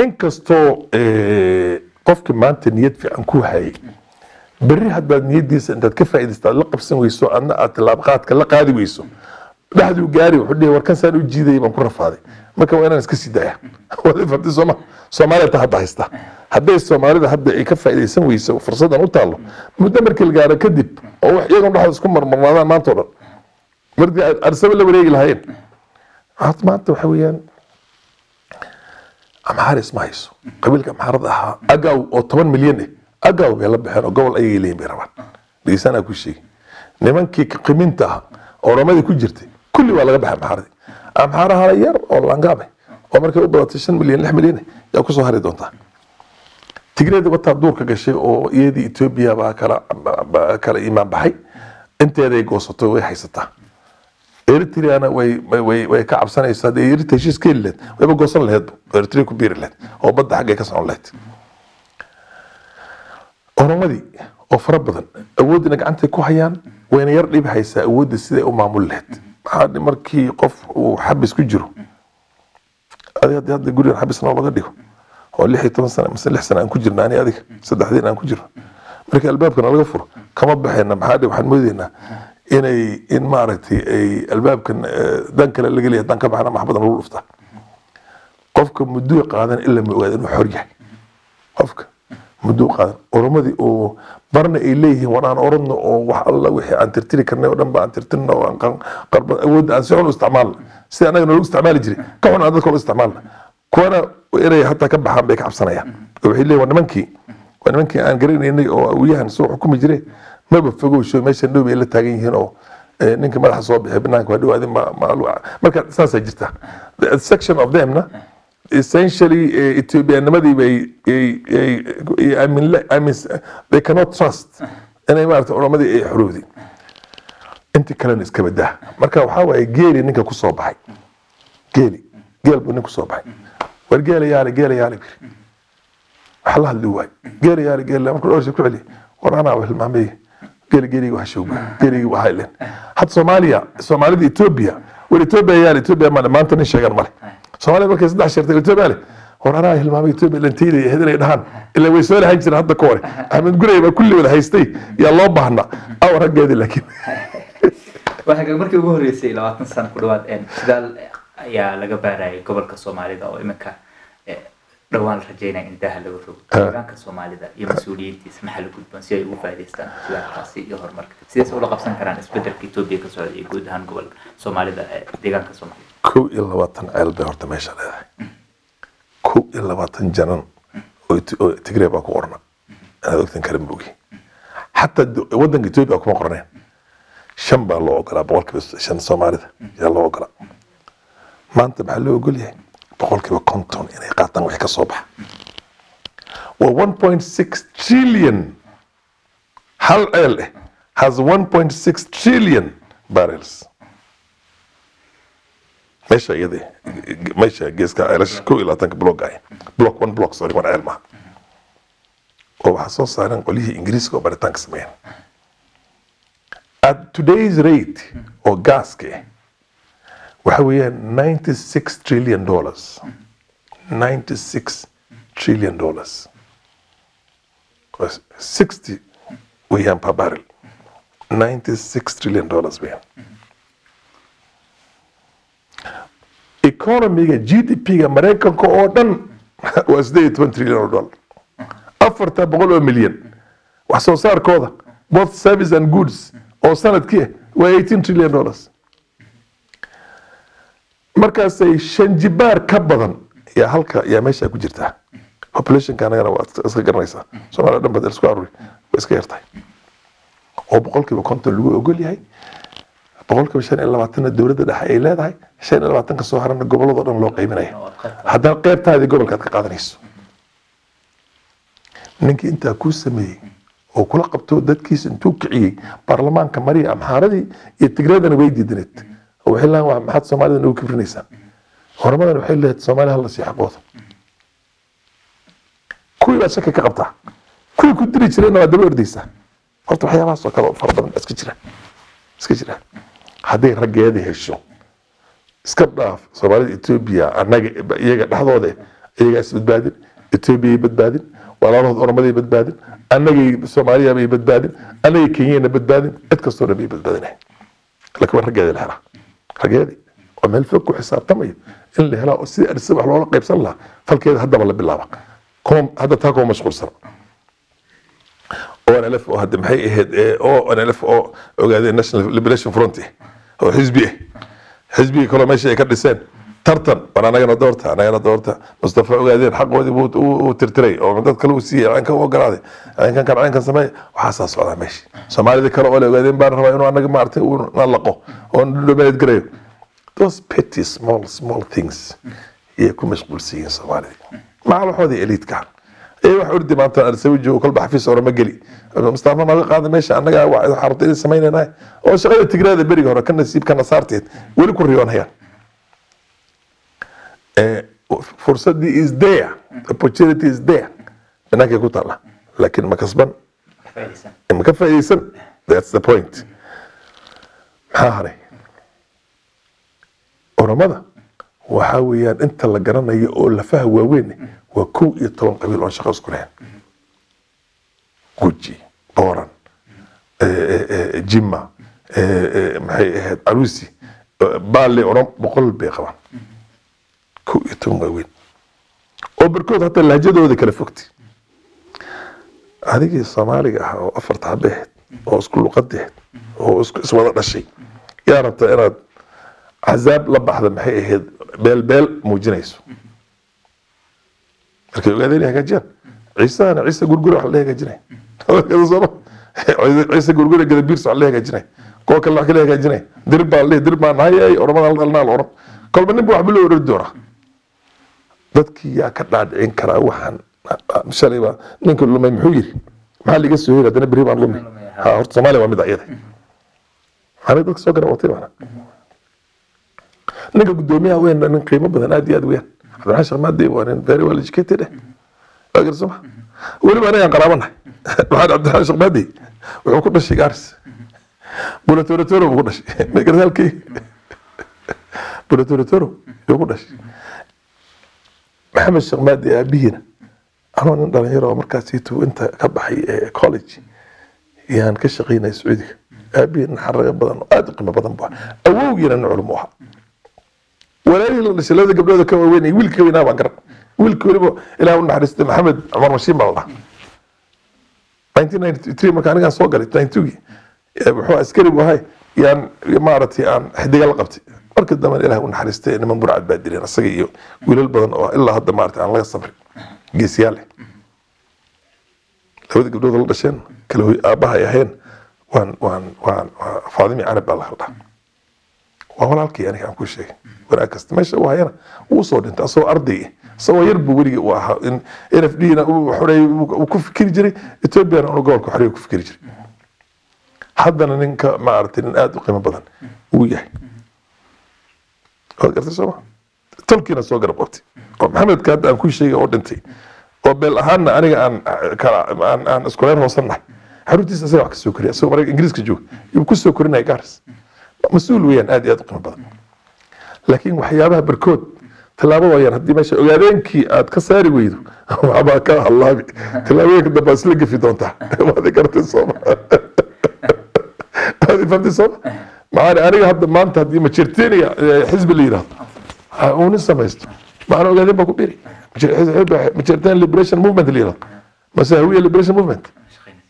inkastoo qofki maanta niyad fiican ku hayay, berri haddaad niyadiisa intaad ka faa'iidaysto aad la qabsan weyso, adna aad tilaabo qaadka la qaadi weyso, dhexduu gaari wuxuu dhihi, warkan saan u jiidayay baan ku rafaaday, marka waa inaan iska sii daaya. Waad i fahamtay sooma? Soomaalida ta hadda haysta, hadday Soomaalida hadda ay ka faa'iidaysan weyso fursaddan u taallo, muddo markii la gaaro kadib oo wax iyagoon dhexda isku marmarnaadaan maanta oo dhan, markii aad Arsaba la wareegi lahaayeen. Hadda maanta waxa weeyaan Amxaar isma hayso. Qabiilka Amxaarada ahaa Agaw oo 10 milyan ah, Agaw bay la baxeen oo gobol ayay leeyihin bay rabaan. Dhegeysanaa ku sheegi, nimankii qiminta ah Oromadii ku jirtay kulli waa laga baxay Amxaaradii. Amxaaraha yar oo langaab ah oo markay u badatay 5 milyan, 6 milyan yaa kusoo hari doontaa. Tigreeda wataa duurka gashay oo iyadii Etoobiya baa kala imaan baxay, inteeday goosato way haysataa. Eritreana way ka cabsanaysaa. Haddii Eritrea heshiis ka heli lahayd, wayba goosan lahayd, Eritrea ku biiri lahayd oo badda xaggay ka socon lahayd. Oromadii oo fara badan awooddina gacantay ku hayaan, wayna yar dhib haysaa awoodda siday u maamuli lahayd. Maxaa markii qof uu xabis ku jiro, adiga haddii hadda gurigan xabis noo laga dhigo oo 16 sano mise 6 sano aan ku jirna, ani adiga saddexdiin aan ku jirno, marka albaabkana laga furo kama baxayna. Maxaa dhibi? Waxaan moodaynaa inay in maaragtay ay albaabkan dan kale laga leeyahay, dan ka baxna maxbadan lagu dhuftaa. Qofka mudduu qaadan ilaa ma ogaada inuu xor yahay. Qofka mudduu qaadan. Oromadii oo barna ay leeyihiin, war aan orodno oo wax alla wixii aan tirtiri karnay oo dhan ba aan tirtirno oo aan qarba awoodda aan si xun u isticmaalno, sida annaga noogu isticmaali jiray ka xun aan dadka ula isticmaalna. Kuwana inay hataa ka baxaan bay ka cabsanayaan oo waxay leeyihin, waa nimankii aan garanaynay oo awiyahan soo xukumi jiray, maba fogowsho meeshan dhow bay la taagan yihiin oo ninka madaxa soo bixi banaanka waa dhowaadin ma. Marka saasaa jirta. The section of themna essentially Ethiopianimadii bay ay aamin, they cannot trust inay maaragtay Oromadii ay xorowday, intii kalena iska badaa. Marka waxaa waaye geeli ninka ku soo baxay, geeli geel buu nin ku soo baxay. War geela yaale, geela yaale biri, waxa la hadli waay, geela yaale, geela. Markuu dhowr shay ku celiya, war anaa hilmaamay geeli, geeliga wax showga, geeliga waxaa ileen. Hadda Soomaaliya, Soomaalida Ethiopia, war Ethiopia yaale, Ethiopia male maanta nin sheegan male. Soomaaliya markay saddex sheertay Ethiopia le, war anaa hilmaamay Ethiopia lantayda ahayd inay dhahaan ilaa way soo lahan jireen hadda ka hore. Axmed Gurey baa kulli wada haystay, yaa loo baahnaa aw raggeedii laakiin. Waxaa markii ugu horreysay 20 sano ku dhawaad shidaal ayaa laga baarayay gobolka Soomaalida oo iminka dhowaan la rajeynaya in daaha laga rogo. Deegaanka Soomaalida iyo mas-uuliyiintiisa maxaa la gudboon si ay ugu faa'iidaystaan shidaalkaasi iyo horumarka? Sidees ula qabsan karaan isbedelka Etoobiya ka socda iyo guud ahaan gobolka Soomaalida, deegaanka Soomaalida? 21 ceel bay horta meesha leedahay, 21 janan oo Tigray baa ku qorna. Inaad ogtan kale ma ogi, xataa wadanka Etoobiya kuma qorneen. Shan baa loo ogolaa, 5% Soomaalida yaa loo ogolaa. Maanta maxaa loo ogol yahay? 50% inay qaataan wixii ka soo baxa. Waa 1.6 trillion. Hal ceel has 1.6 trillion barrels. Meesha iyada meesha geeska ceelasha 21-ka block ah, block one, block, sorry, one ceel maaha oo waxaa soo saareen qolyihii Ingiriiska oo baritaanka sameeyeen. At today's rate oo gaaska ah, waxa weeyaan $96 trillion, $96 trillion, 60 weeyaan per barrel, $96 trillion weeyaan. Economyga GDP-ga Maraykanka oo dhan waa 18 trillion oo dollar. 400 oo milyan wax soo saarkooda, both service and goods, oo sanadkii ah waa $18 trillion. Markaasay shan jibaar ka badan yaa halka yaa meesha ku jirtaa. Populationka anagana waa iska garanaysaa, Soomaaliya dhan baad isku aruri, way iska yartahay, oo 50% lagu ogol yahay, 25%-na dowladda dhexe ay leedahay, 25-ka soo harana gobolladoo dhan loo qaybinayo. Haddana qaybtaadii gobolkaad ka qaadanayso. Ninkii intaa kuu sameeyey oo kula qabto, dadkiisa intuu kiciyey baarlamaanka mariya, Amxaaradii iyo Tigreedana way diidaneed oo waxay lahaan, "Waa maxaad Soomaalida nagu kibrinaysaa?" Hormadan waxay leedahay Soomaaliya hala sii xaqooda. Kuwii baad shaki ka qabtaa, kuwii ku diri jireenna waa daba ordaysaa. Horta waxyaabahaas oo kale oo fara badan baa iska jira, iska jira. Hadday raggeeda hesho, iska dhaaf Soomaalida Etoobiya, annaga iyaga dhexdooda iyagaa isbadbaadin, Etoobiyay badbaadin, walaalahood Oromaday badbaadin, annagay Soomaaliya bay badbaadin, annagay Kenyana badbaadin, cid kastoo dhan bay badbaadinahay. Laakiin waa raggeeda la helaa, raggeedii oo meel fog ku xisaabtamayo in la helaa oo sidii Addis wax loola qaybsan lahaa falkeeda haddaba la bilaaba. Kuma hadda taa kuma mashquulsana. ONLF oo hadda maxay ahayd, ONLF oo ogaadeen National Liberation Front oo xisbi ah, xisbigii kaloo meesha ay ka dhiseen tartan war anagana doorta, anagana doorta. Mustafa ogaadeen xaqoodii buu uu tirtiray oo dad kale uu siiyey, caynkan u ogolaaday, caynkan kan caynkan sameey. Waxaasaa socdaa meesha. Soomaalida kale oo la ogaadeen baan rabaa inuu anaga maaragtay uu na laqo oo dominate garayo. Those petty small small things ayay ku mashquulsan yihiin Soomaalida, macal waxoodii eliitka ee wax ordi. Maanta Arsawi joogo, kolba xafiis orama geli, Mustafa naga qaada meesha, annaga waxaa rabta inay samaynayna oo shaqada Tigraada beriga hore ka nasiib kana saarteed weli ku riyoonayaan. Fursadii is there, opportunity is there, banaankay ku taalla, laakiin ma kasban, ma ka faa'iidaysan. That's the point. Maxaa haray? Oromada waxaa weeyaan inta la garanayo oo lafaha waaweyn waa 11 qabiil oon shaqo isku lahayn: Guji, Booran, Jimma, maxay ahayd, Arusi, Baale. Orom 100 bay qabaan, 11 waaweyn oo barkood hataa lahjadooda kala fogtay. Adigii Soomaaliga ah oo afarta xabe ahayd oo isku luqadi ahayd oo isku iswada dhashay yaa rabta inaad axzaab la baxda, maxay ahayd, beel beel muujinayso. Markay ogaadeen inay hagaajiyaan Ciisahana, Ciise Gurgure wax la hagaajinay sooma, Ciise Gurgure, Gadabiirs wax la hagaajinay, kuwa kale wax kala hagaajinay. Dir baa la dir baa nahay ay Oromada la dhalnaa la oran, kolba ninba waxba loo oran doonaa. Dadkii yaa ka dhaadhicin karaa waxaan? Shalay baa ninka lumay muxuu yiri, "Maxaa liga soo heli? Haddana berri baan lumay." Ha, horta Soomaaliya waa mid ayada aniga dadka soo gara watay. Maana ninka guddoomiyaha weyn, nin qiimo badan aad iyo aad weeyaan, Cabdiraxmaan Sheekh Maadi, waa nin very well educated eh, waa gar soma. Weliba anigaan qaraabanahay. Maxamed Cabdiraxmaan Sheekh Maadi wuxuu ku dhashay Gaaris, Bulatorotoro buu ku dhashay. Ma garta halkii Bulatorotoro yuu ku dhashay Maxamed Sheekh Maadi. Aabihiina anoo nin dhalinyaro oo markaasiitu inta ka baxay ee college yaan ka shaqaynaya Sacuudiga. Aabihii nin xarago badan oo aad u qiimo badan bu ahaa, awowgiina nin culum u ahaa. Walaalihii la dhashay, labada gabdhooda ka waaweyn iyo wiilka ka weynaa baan garan. Wiilka weliba Ilaah u naxariistay, Maxamed Cumar Mashiin baa la dhahaa. 1993 marka anigaan soo galay, 92gii, wuxuu askari buu ahay, yaan maaragtay aan xidiga la qabtay. Marka dambe Ilaah u naxariistay, niman burcad baa dileen asaga iyo wiilal badan oo ilaa hadda maaragtay aan laga sabrin, geesiyaal leh. Labada gabdhood la dhasheen kala hoy aabbaha ay ahayn waan waa Faadimi Canab baa la kala dhaha. Waa walaalkii aniga aan ku sheegay wanaag kasta meesha uu hayana. Wuu soo dhintay asagoo arday ah, isagoo yar buu weligii uu ahaa in NFD na uu xoreeyey uu ku fikiri jiray, Ethoobiana uu gobolka xoreeyey ku fikiri jiray. Haddana ninka maaragtay nin aada u qiimo badan uu yahay, waad gartay sooma. Tolkiina soo garab qabtay oo Maxamedka hadda aan ku sheegay oo dhintay oo beel ahaanna aniga aan kala aan isku reer hoosannahay. Xaruntiisa isaga wax ka soo koriya, isagoo maraykan Ingiriiska jooga yuu ku soo korinaya Gaaris. Mas-uul weeyaan aad iyo aad u qiimo badan, laakiin waxyaabaha barkood tallaabo waayaan. Haddii meesha ogaadeenkii aad ka saari weydo, waxbaa ka hallaabi, tallaabooyinka dambe aad isla gefi doontaa. Waad garatay sooma? Waad fahamtay sooma? Maxaa aniga hadda maanta haddii Majertenia xisbi la yidhahdo uu nin samaysto, maxaan ogaadeen baa ku biri Majertenia Liberation Movement la yidhahdo mase Hawiya Liberation Movement,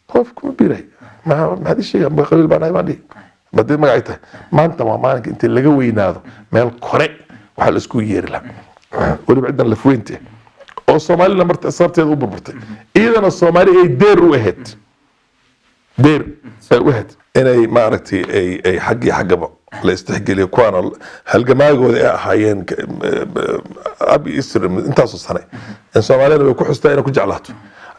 qof kuma biray. Maxaad ii sheegaa? Ma qabiil baan ahay baan dhihi badii magacay tahay. Maanta waa maalinka inta laga weynaado meel kore waxaa la isku yeeri lahaa, weliba ciddan lafweynte oo Soomaalina marta sababteeda u burburtay, iyadana Soomaali ay deer u ahayd, deer ay u ahayd, inay maaragtay ay xaggii xaggaba la istixgeliyo, kuwaana halgamaagooda ay ahaayeen abi isr intaasoo sane in Soomaalina way ku xustaa inay ku jeclaato,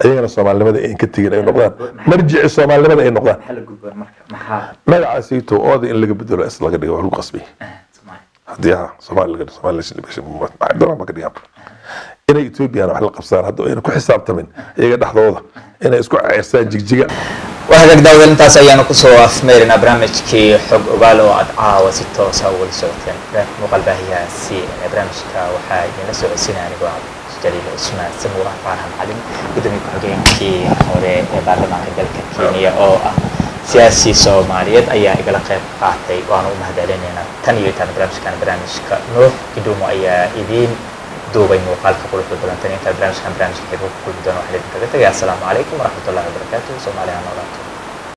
ayagana Soomaalinimada ayn ka tegin, ay noqdaan marjici Soomaalinimada ay noqdaan. Maxaa la gudboon marka? Maxaa magacaasayto ooda in laga bedelo S laga dhigo waa lagu qasbay. Soomaali haddii ha Soomaali laga dhigo, Somali Nation Liberation Movement doonaan ba ka dhigaan, inay Ethoobiana wax la qabsadaan hadda ayna ku xisaabtamin iyaga dhexdooda inay isku ceersaan Jigjiga. Waa hagaag daawadayaal, intaas ayaanu kusoo afmeerinaa barnaamijkii Xog Ogaal oo aad caawa si toosa ugala socoteen muuqaal baahiyaha C N. Barnaamijka waxaa idinla socodsiinaya anigoo Cabdijaliil Cusmaan Samuur. Faarax Macalin, gudoomiye ku-xigeenkii hore ee baarlamaanka dalka Kenya oo ah siyaasi Soomaaliyeed, ayaa igala qayb qaatay, waanu u mahadcelinaynaa. Tan iyo intaan barnaamijkan barnaamijka, Nuux Kidumo ayaa idiin duubay muuqaalka quruxda badan. Tan intaan barnaamijkan barnaamijka xiga ku kulmi doono, waxaan idinkaga tagay assalaamu calaykum waraxmatullahi wabarakaatuh. Soomaaliya ha noolaato.